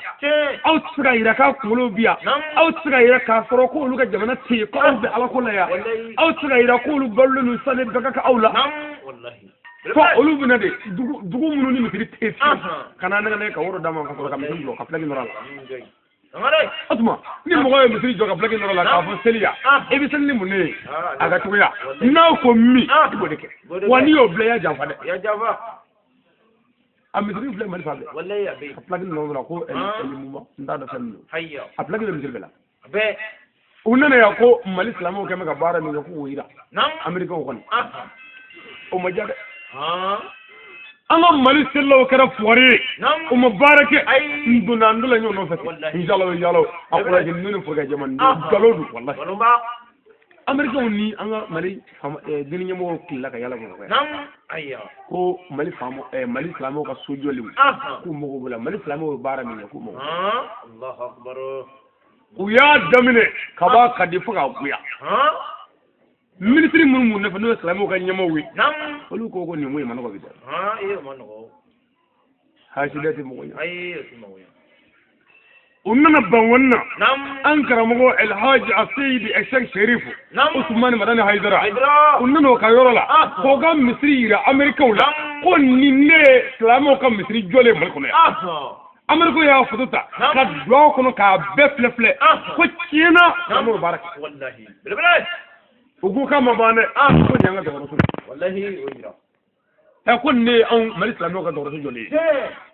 aw tɛ se k'a yira k'a kunkolo bi yan aw tɛ se k'a yira k'a sɔrɔ k'olu ka jamana tɛ yen ko aw bɛ Ala ko la yan aw tɛ se k'a yira k'olu balolen don sani bɛɛ ka kɛ aw la fo olu bɛna de dugu minnu ni misiri tɛ yen fiyewu ka na nɛgɛ ka woro d'a ma ka sɔrɔ ka misiri jɔ ka pilaki nɔrɔ a la. O tuma ni mɔgɔ ye misiri jɔ ka pilaki nɔrɔ la k'a fɔ seli yan i bɛ seli ni mun de ye a ka cogoya n'aw ko min i b'o de kɛ wa n'i y'o bila i y'a janfa dɛ a misiri filɛ Mali fan bɛɛ ka pilaki nɔrɔ la ko ɛlimuma n t'a dɔn fɛn min don a pilaki bɛ misiri bɛɛ la u nana yan ko Mali silamɛw kɛn bɛ ka baara min kɛ k'o yira Amerikɛnw kɔni o ma diya dɛ. An ka Mali selilaw kɛra fugari ye u ma baara kɛ n donna n donna ɲɔgɔn nɔfɛ inshallah inshallah a kɔrɔkɛ ninnu ni fugari jɛman nkalon don walahi Amerikɛnw ni an ka Mali diinɛ ɲɛmɔgɔw tilala ka yala Bamakɔ yan ko Mali faama Mali silamɛw ka so jɔlenw k'u mago b'o la Mali silamɛw ye baara min kɛ k'u mago u y'a daminɛ ka b'a ka di fo k'a goya minisiri minnu b'u nɔfɛ n'o ye silamɛw ka ɲɛmaaw ye olu ko ko nin ko in ma nɔgɔ bi dɛ hasidɛ tɛ mɔgɔ ɲɛ u nana ban wani na an karamɔgɔ Elhaji Aseyidi Esek Sherifu Usumani Madani Hayidara u nana o ka yɔrɔ la k'o ka misiri yira Amerikɛnw la ko nin ne ye silamɛw ka misiri jɔlen Mali kɔnɔ yan Amerikɛnw y'a foto ta ka don a kɔnɔ k'a bɛɛ filɛ filɛ ko tiɲɛ na silamɛw bɛ baara kɛ. U ko k'a ma ban dɛ, ko nin y'an ka dɔgɔtɔrɔso ye. Wallahi, o yira. Ɛ, ko nin de ye anw Mali silamɛw ka dɔgɔtɔrɔso jɔlen ye.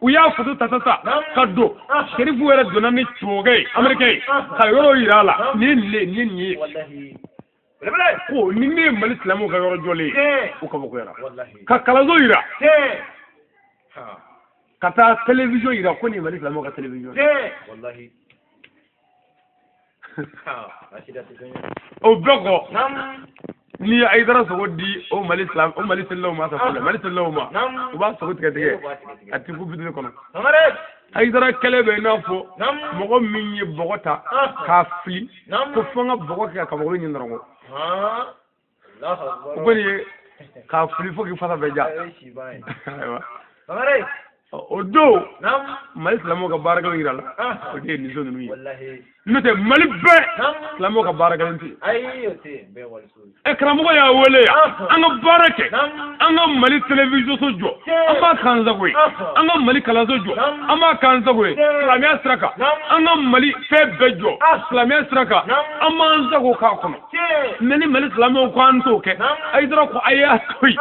U y'a foto ta ta ta ka don. Serifu yɛrɛ donna ni tubabukɛ ye, américain ye, ka yɔrɔ yira a la, nin ye nin ye, nin ye nin ye. Wallahi. Belebele. Ko nin de ye Mali silamɛw ka yɔrɔ jɔlen ye. U kabakoyara. Wallahi. Ka kalanso yira. Ha. Ka taa télévision yira, ko nin ye Mali silamɛw ka télévision ye. Wallahi. Ha. Asida tɛ fɛn ye. O bɛɛ kɔ, n'i ye Ayidara sogo di o Mali silam o Mali selilaw ma, sa fɔlɔ Mali selilaw ma, u b'a sogo tigɛ tigɛ a ti ku fitini kɔnɔ. Sangare. Ayidara kɛlɛ bɛ i n'a fɔ mɔgɔ min ye bɔgɔ ta k'a fili ko fo n ka bɔgɔ kɛ ka kabakuru ɲini dɔrɔn. Ha. Allahu akbar. O kɔni ye k'a fili fo k'i fasa bɛɛ ja. Ayi, siban ye. Ayiwa. Sangare. O don Mali silamɛw ka baarakɛlaw yira la, o de ye nin so ninnu ye. Wallahi. N'o tɛ, Mali bɛɛ silamɛw ka baarakɛlaw tɛ yen. Ayi, o tɛ yen. Bɛɛ waliso ye. Ɛ, karamɔgɔ y'a wele yan, an ka baara kɛ, an ka Mali télévision so jɔ, an b'a k'an sago ye, an ka Mali kalanso jɔ, an b'a k'an sago ye silamɛya sira kan, an ka Mali fɛn bɛɛ jɔ silamɛya sira kan, an b'an sago k'a kɔnɔ. Mais ni Mali silamɛw ko an t'o kɛ, Ayidara ko a y'a to yen,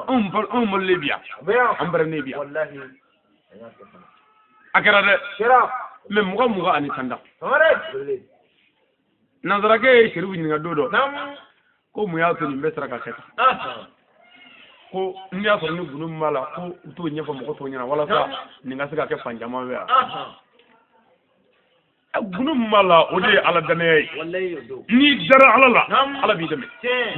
anw balolen bi yan, an bɛrɛnnen bi yan. Wallahi. A y'a kɛ fana. A kɛra dɛ. Kɛra. Mais mugan mugan ani tan. Sangare. Belebele. Nanzarakɛ ye Serifu ɲininka don dɔ ko mun y'a to nin bɛɛ sera ka kɛ tan, ko n'i y'a sɔrɔ ni gundo min b'a la, ko u t'o ɲɛfɔ mɔgɔ tɔw ɲɛna walasa nin ka se ka kɛ fan caman fɛ yan. Gundo min b'a la, o de ye Ala danaya ye. Wallahi, o don. N'i dara Ala la, Ala b'i dɛmɛ.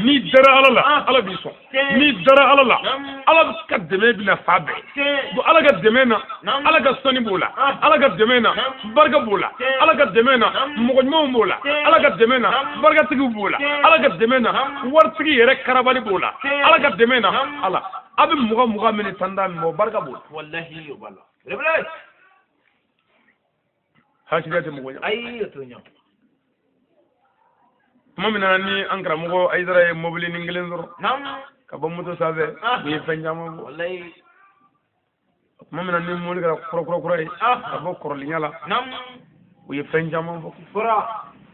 N'i dara Ala la, Ala b'i sɔn. N'i dara Ala la, Ala ka dɛmɛ bɛna fa bɛɛ. Bon, Ala ka dɛmɛ na, Ala ka sɔnni b'o la, Ala ka dɛmɛ na, barika b'o la, Ala ka dɛmɛ na, mɔgɔ ɲumanw b'o la, Ala ka dɛmɛ na, barikatigiw b'o la, Ala ka dɛmɛ na, waritigi yɛrɛ karabali b'o la, Ala ka dɛmɛ na. Ala a bɛ mugan mugan min tan tan min bɔ, barika b'o la. Wallahi, o b'a la. Belebele. Hasidiya tɛ mɔgɔ ɲɛ. Ayi, o t'o ɲɛ. Tuma min na ni an karamɔgɔ Ayidara ye mobili ni kelen sɔrɔ ka bɔ moto sanfɛ, u ye fɛn caman fɔ. Wallahi. Tuma min na ni mobili kɛra kura kura kura ye ka bɔ kɔrɔlenya la, u ye fɛn caman fɔ. Fɔra.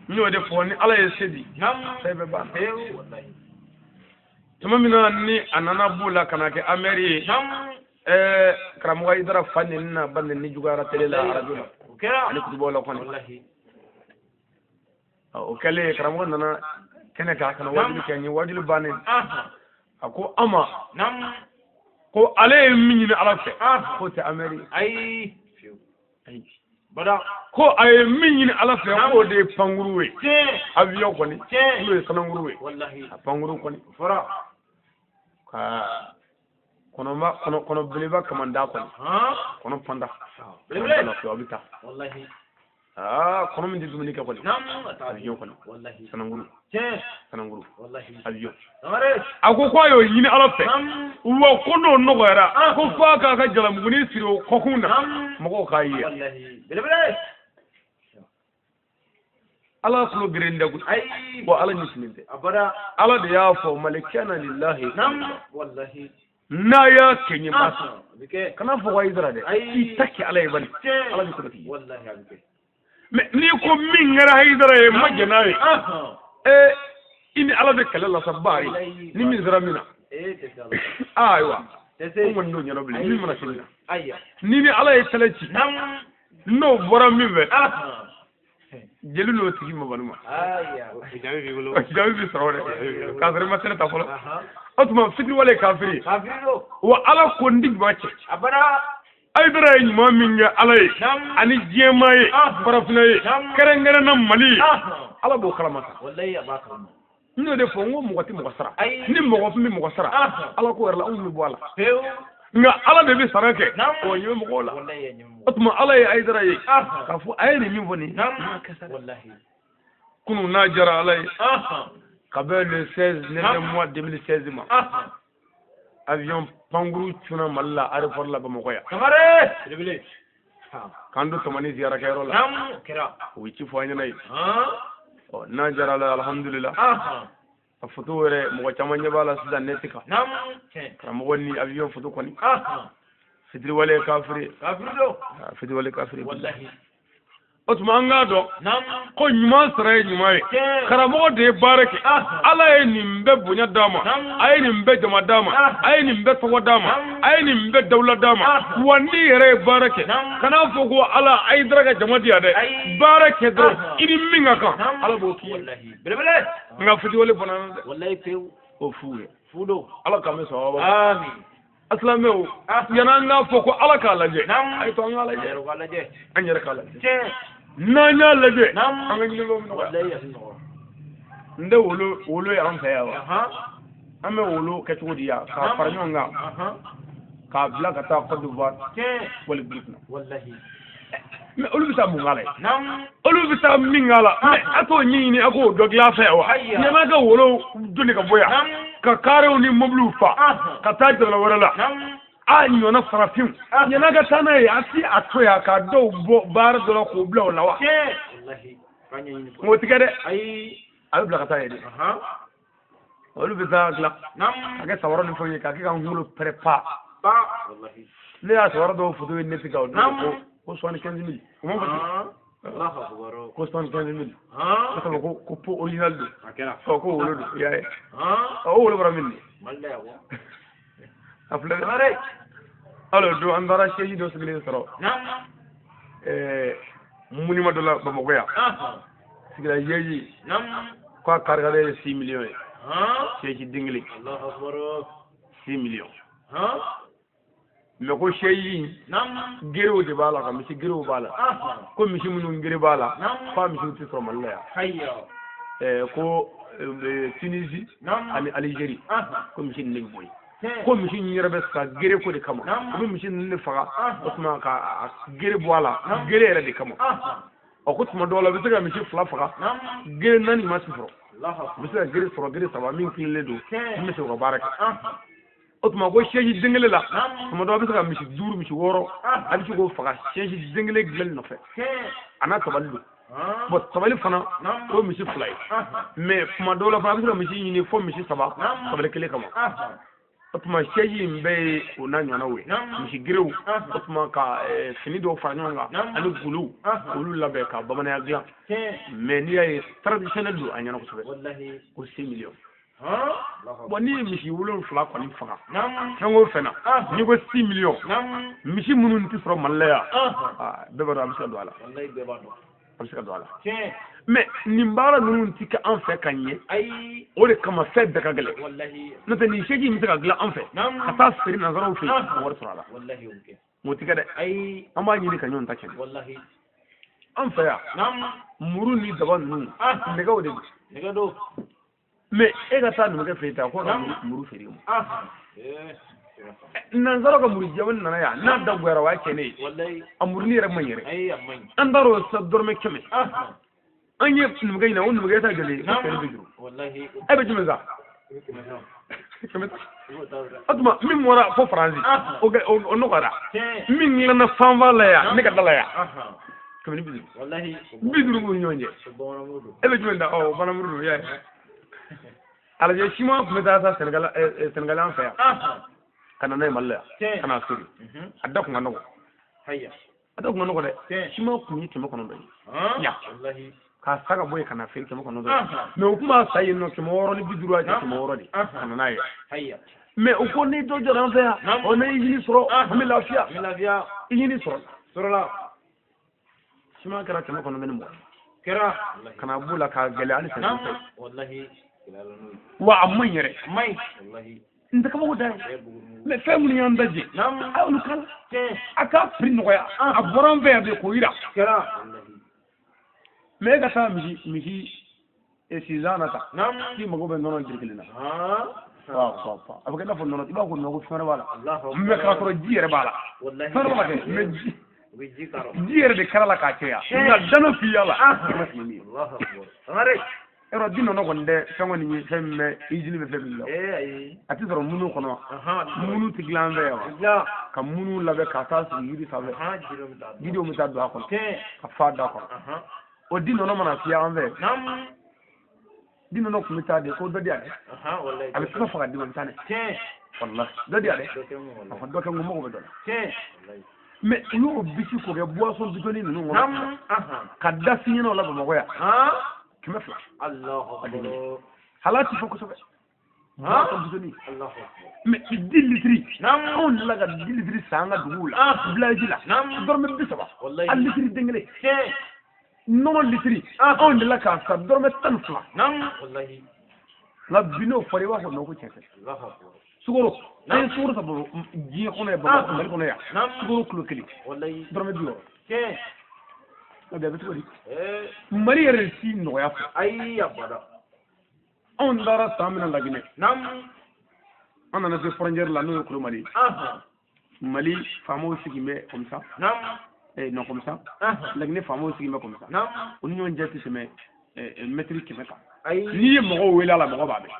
N y'o de fɔ, ni Ala ye se di, fɛn bɛɛ banna. Pewu, wallahi. Tuma min na ni a nana b'o la ka na kɛ amɛri ye, ɛɛ, karamɔgɔ Ayidara fa neni n'a ba neni juguyara télé la, arajo la O kɛra. ani kutubaw la kɔni. Wallahi. O kɛlen, karamɔgɔ nana kɛnɛ kan ka na wajuli kɛ n ye. Wajuli bannen, a ko an ma ko ale ye min ɲini Ala fɛ, k'o tɛ amɛri ye. Ayi. Ayi. Bada. Ko a ye min ɲini Ala fɛ, k'o de ye pankuru ye, avion kɔni, n'o ye sanankuru ye. Wallahi. A pankuru kɔni Fɔra. ka kɔnɔba kɔnɔ kɔnɔ beleba kamanda kɔni, kɔnɔ panda. Belebele. A bɛ taa. Wallahi. Aa, kɔnɔ min tɛ dumuni kɛ kɔni, Naam. avion kɔni. Wallahi. Sanankuru. Tiɲɛ. Sanankuru. Wallahi. Avion. Sangare. A ko k'a y'o ɲini Ala fɛ, wa ko n'o nɔgɔyara, ko f'a k'a ka jalamugunin siri o kɔkun na, mɔgɔw k'a ye. Wallahi. Belebele. Ala tulo geren tɛ koyi. Ayi. Wa Ala ɲɛsinnen tɛ. Abada. Ala de y'a fɔ malikɛna lillahi. Wallahi. N'a y'a kɛ ɲɛ ma, A bɛ kɛ. kana fɔ ko Ayidara dɛ. Ayi. I ta kɛ Ala ye bani, Tiɲɛ. Ala bɛ sabati. Wallahi, a bɛ kɛ. Mais n'i ko min kɛra Ayidara ye, n ma jɛn n'a ye, ee, i ni Ala bɛ kɛlɛ la sa baari ni min sera min na. Ee, tɛ se Ala. Ayiwa. Tɛ se. O kɔni t'o ɲɛdɔn bilen, min mana se min na. Ayiwa. Ni Ala ye kɛlɛ ci, n'o bɔra min fɛ, jeli n'o tigi ma bali ma. Ayiwa. Jaabi b'i bolo. Jaabi bɛ sɔrɔ dɛ, k'a sɔrɔ i ma sɛnɛ ta fɔlɔ. O tuma fitiriwale ye kafiri ye. Kafiri don. Wa Ala ko n ti ɲuman cɛ. Abada. Ayidara ye ɲuman min kɛ Ala ye ani diɲɛmaa ye, farafinna ye, kɛrɛnkɛrɛnna Mali ye, Ala b'o kalama sa. Wallahi, a b'a kalama. N y'o de fɔ, n ko mɔgɔ tɛ mɔgɔ sara. Ayi. Ni mɔgɔ tun bɛ mɔgɔ sara, Ala ko yɛrɛ la, anw bɛ bɔ a la. Pewu. Nka Ala de bɛ sara kɛ, o ɲɛ bɛ mɔgɔw la. Wallahi, a ɲɛ bɛ mɔgɔw. O tuma Ala ye Ayidara ye k'a fɔ a ye nin min fɔ nin ye. Wallahi. Kunun n'a jara Ala ye, ka bɛn le 16 neuvième mois 2016 ma, avion pankuru cunna Mali la aéroport la Bamakɔ yan. Sangare. Belebele. K'an don Tamani ziyarakɛyɔrɔ la. Naam. O kɛra. U ye ci fɔ an ɲɛna yen. Ɔ, n'a jara la, alhamdulillah, a photo yɛrɛ mɔgɔ caman ɲɛ b'a la sisan net kan. Naam. Tiɲɛ. Karamɔgɔ ni avion photo kɔni, fitiriwale ye kafiri ye. Kafiri don. Fitiriwale kafiri ye. Wallahi. O tuma an k'a dɔn ko ɲuman sara ye ɲuman ye. Karamɔgɔ de ye baara kɛ. Ala ye nin bɛɛ bonya d'a ma, a ye nin bɛɛ jama d'a ma, a ye nin bɛɛ tɔgɔ d'a ma, a ye nin bɛɛ dawula d'a ma. Wa n'i yɛrɛ ye baara kɛ, kan'a fɔ ko Ala a ye daraka jama di yan dɛ. Baara kɛ dɔrɔn, i ni min ka kan, Ala b'o k'i ye. Nka fitiwale fana dɛ, o fu ye. Ala k'an bɛ sɔn. Amin. Asilamɛw, yan'an k'a fɔ ko Ala k'a lajɛ, a ye to an k'a lajɛ, an yɛrɛ k'a lajɛ. N'an y'a lajɛ, an ka ɲininkaliw bɛ nɔgɔya. N tɛ wolo ye an fɛ yan wa? An bɛ wolo kɛ cogo di yan? K'a fara ɲɔgɔn kan, k'a bila ka taa Côte d'Ivoire wali Burkina. Mais olu bɛ taa mun k'a la yen? Olu bɛ taa min k'a la, mais a t'o ɲɛɲini, a k'o dɔ dilan fɛ wa? Yan'a ka wolo doni ka bɔ yan, ka karew ni mobiliw fa, ka taa jamana wɛrɛ la. A ɲɔna farafinw, yan'a ka taa n'a ye, a ti a to yan ka dɔw bɔ baara dɔ la k'o bila o la wa? O ti kɛ dɛ, a bɛ bila ka taa yen de. Olu bɛ taa dilan ka kɛ samara ni fɛnw ye, k'a kɛ ka n kunkolo pɛrɛ pa. Ne y'a samara dɔw foto ye ne ti ka o dɔn ko ko 75 000. O ma fɔ ten ko 75 000. Ko sabu ko po original don. Ɔ ko wolo don, i y'a ye. Ɔ o wolo bɔra min de? A filɛ dɛ. Alors don an taara siège dɔ sigilen sɔrɔ monument dɔ la Bamakɔ yan. Sigira siège k'a karikare ye 6 millions ye. Siège den kelen 6 millions. Mais ko siège gerew de b'a la, ka misi gerew b'a la. Ko misi minnu gere b'a la, f'a misiw tɛ sɔrɔ Mali la yan. Ko Tunisie ani Algérie, ko misi ninnu de bɛ bɔ yen. Ko misi ninnu yɛrɛ bɛ sa gere ko de kama. U bɛ misi ninnu de faga, o tuma ka gere bɔ a la, gere yɛrɛ de kama. Ɔ ko tuma dɔw la, u bɛ se ka misi 2 faga, gere 4 ma si sɔrɔ. U bɛ se ka gere sɔrɔ, gere 3 min tilennen don, min bɛ se k'u ka baara kɛ. O tuma ko siège den kelen la, tuma dɔw a bɛ se ka misi 5, misi 6, a bɛ se k'o faga siège den kelen dilanni nɔfɛ. A n'a tabali don. Bon tabali fana o ye misi 2 ye. Mais tuma dɔw la fana, a bɛ se ka misi ɲini fo misi 3 tabali kelen kama. O tuma siège in bɛɛ ye o n'a ɲɔgɔnnaw ye. Misi gerew, o tuma ka fini dɔw fara ɲɔgɔn kan ani golow, k'olu labɛn ka bamananya dilan. Mais n'i y'a ye traditionnel don, a ɲɛna kosɛbɛ. Ko 6 millions. Bon n'i ye misi 7 kɔni faga, fɛn o fɛn na, n'i ko 6 millions, misi minnu tɛ sɔrɔ Mali la yan, bɛɛ b'a dɔn a bɛ se ka don a la. A bɛ se ka don a la. Mais nin baara ninnu ti kɛ an fɛ ka ɲɛ. O de kama fɛn bɛɛ ka gɛlɛn. N'o tɛ nin siège in bɛ se ka dilan an fɛ, ka taa feere nanzaraw fɛ yen, ka wari sɔrɔ a la. O ti kɛ dɛ. An b'a ɲini ka ɲɔgɔn ta tiɲɛ. An fɛ yan, muru ni daba ninnu, nɛgɛw de don. Mais e ka taa numukɛ fɛ yen ta, ko ka muru feere ma. Nanzaraw ka muru jɛman nana yan, n'a da goyara o y'a tiɲɛ ne ye. A muruni yɛrɛ man ɲi yɛrɛ. An taar'o sa dɔrɔmɛ 100. An ye numukɛ ɲininka, o numukɛ ta joli ye? Ko 150. E bɛ jumɛn san? 100. O tuma min bɔra fo Faransi, o nɔgɔyara. Min dilanna fanfa la yan, ne ka da la yan, 150. 50 b'u ni ɲɔgɔn cɛ. E bɛ jumɛn ta? Ɔ bamananmuru don, i y'a ye. A lajɛ siman tun bɛ taa sa Sénégal an fɛ yan, ka na n'a ye Mali la yan, ka n'a feere. A da kun ka nɔgɔn. A da kun ka nɔgɔn dɛ. Siman kun ye 900 ye. Yan. K'a sa ka bɔ yen ka na feere 900 ye. Mais u tun b'a sa yen nɔ 650 a cɛ 600 de, ka na n'a ye. Mais u ko ni dɔ jɔra an fɛ yan, ɔ n'an ye usine sɔrɔ, an bɛ lafiya. Usine sɔrɔla. Siman kɛra 920. Kɛra. Ka na b'o la k'a gɛlɛya hali sɛnɛ. Wa a man ɲi yɛrɛ. N tɛ kabako da ye. Mais fɛn minnu y'an daje, a y'olu kala. A k'a prix nɔgɔya. A bɔra an fɛ yan de k'o yira. Mais e ka taa misi sizan na ta, k'i mago bɛ nɔnɔ litiri kelen na. A bɛ kɛ i n'a fɔ nɔnɔ, i b'a fɔ ko fɛn wɛrɛ b'a la. Mais k'a sɔrɔ ji yɛrɛ b'a la. Fɛn wɛrɛ b'a kɛ, mais ji yɛrɛ de kɛra la k'a caya. Nka dano f'i y'a la. Yɔrɔ di nɔnɔ kɔni tɛ fɛn kɔni ye fɛn min bɛ usine bɛ fɛn min la. A tɛ sɔrɔ munu kɔnɔ. Munu tɛ dilan an fɛ yan wa? Ka munu labɛn ka taa sigi yiri sanfɛ. Jidenw bɛ taa don a kɔnɔ. Ka fa da kɔnɔ. O di nɔnɔ mana fiyɛ an fɛ. Di nɔnɔ kun bɛ taa de ko dɔ di yan dɛ. A bɛ se ka faga di ma, i bɛ taa n'a ye. Walahi dɔ di yan dɛ. A fɔ dɔ kɛ n ko mago bɛ dɔ la. Mais u y'o bisi k'o kɛ boisson bitɔnni ninnu kɔnɔ ka da fiɲɛnaw la Bamakɔ yan 200. Hal'a ti fɔ kosɛbɛ. Boisson bitɔnni. Mais 10 litiri, anw delila ka 10 litiri san an ka duguw la village la, dɔrɔmɛ 30 a litiri den kelen. Nɔnɔ litiri, anw delila k'a san dɔrɔmɛ 12. Nka bi n'o fɔra, i b'a fɔ non, ko tiɲɛ tɛ. Sukaro, an ye sukaro san Bamakɔ diɲɛ kɔnɔ yan, Bamakɔ Mali kɔnɔ yan, sukaro kilo 1 dɔrɔmɛ 60. Nka bi a bɛ cogo di? Mali yɛrɛ de ti nɔgɔya fɛ. Anw taara san min na Laginɛ, an nana se frontière la, n'o ye Kulomali. Mali faamaw sigi bɛ comme ça, non, comme ça, Laginɛ faamaw sigi bɛ comme ça, u ni ɲɔgɔn cɛ tɛ tɛmɛ mɛtiri 100 kan. N'i ye mɔgɔw wele a la, mɔgɔ b'a mɛn.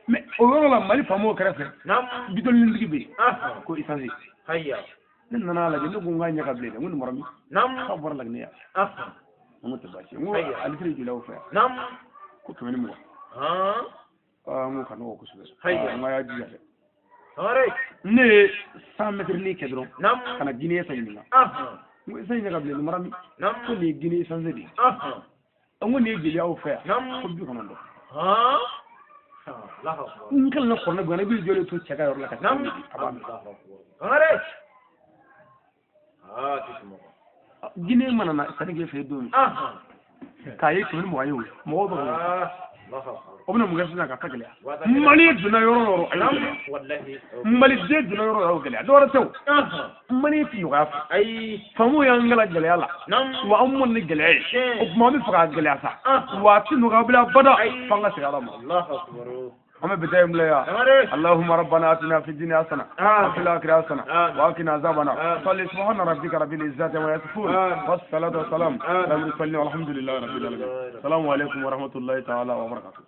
Mais o yɔrɔ la, Mali faamaw kɛrɛfɛ, bidɔnnintigi bɛ yen ko essence. Ne nana lajɛ, ne ko n k'a ɲɛ ka bilen dɛ, n ko nin bɔra min? K'a bɔra Laginɛ yan. N ko tɛ baasi ye. N ko a litiri joli aw fɛ yan? Ko 120. Aa, n ko ka nɔgɔ kosɛbɛ. N ko a y'a jija dɛ. Ne ye 100 mètres kɛ dɔrɔn ka na Guinée ta ɲininka. N ko essence ɲɛ ka bilen, nin bɔra min? Ko nin ye Guinée essence de ye. N ko nin ye joli aw fɛ yan? Ko 90. N kalanna kɔrɔnɛ bonya, i b'i jɔlen to cɛ ka yɔrɔ la ka taa a b'a mɛn. Guinée mana na sanni kɛ fɛ yen don min, k'a ye 120 ye, o mɔgɔw bɛ ka o bɛna mun kɛ sisan ka ta gɛlɛya? Mali donna yɔrɔ o yɔrɔ, a y'o gɛlɛya. Maliden donna yɔrɔ o yɔrɔ, a y'o gɛlɛya. Dɔwɛrɛ tɛ o, Mali ti nɔgɔya fɛ. Faamaw y'an kala gɛlɛya la, wa an mɔn ni gɛlɛya ye, o tuma an bɛ fɛ k'a gɛlɛya sa, wa a ti nɔgɔya bilen abada, f'an ka segin Ala ma. أما بداية ملايا. اللهم ربنا آتنا في الدنيا حسنة وفي الآخرة حسنة وقنا عذاب النار. صلي سبحان ربك رب العزة عما يصفون، والصلاة والسلام على المرسلين، والحمد لله رب العالمين. السلام عليكم ورحمة الله تعالى وبركاته.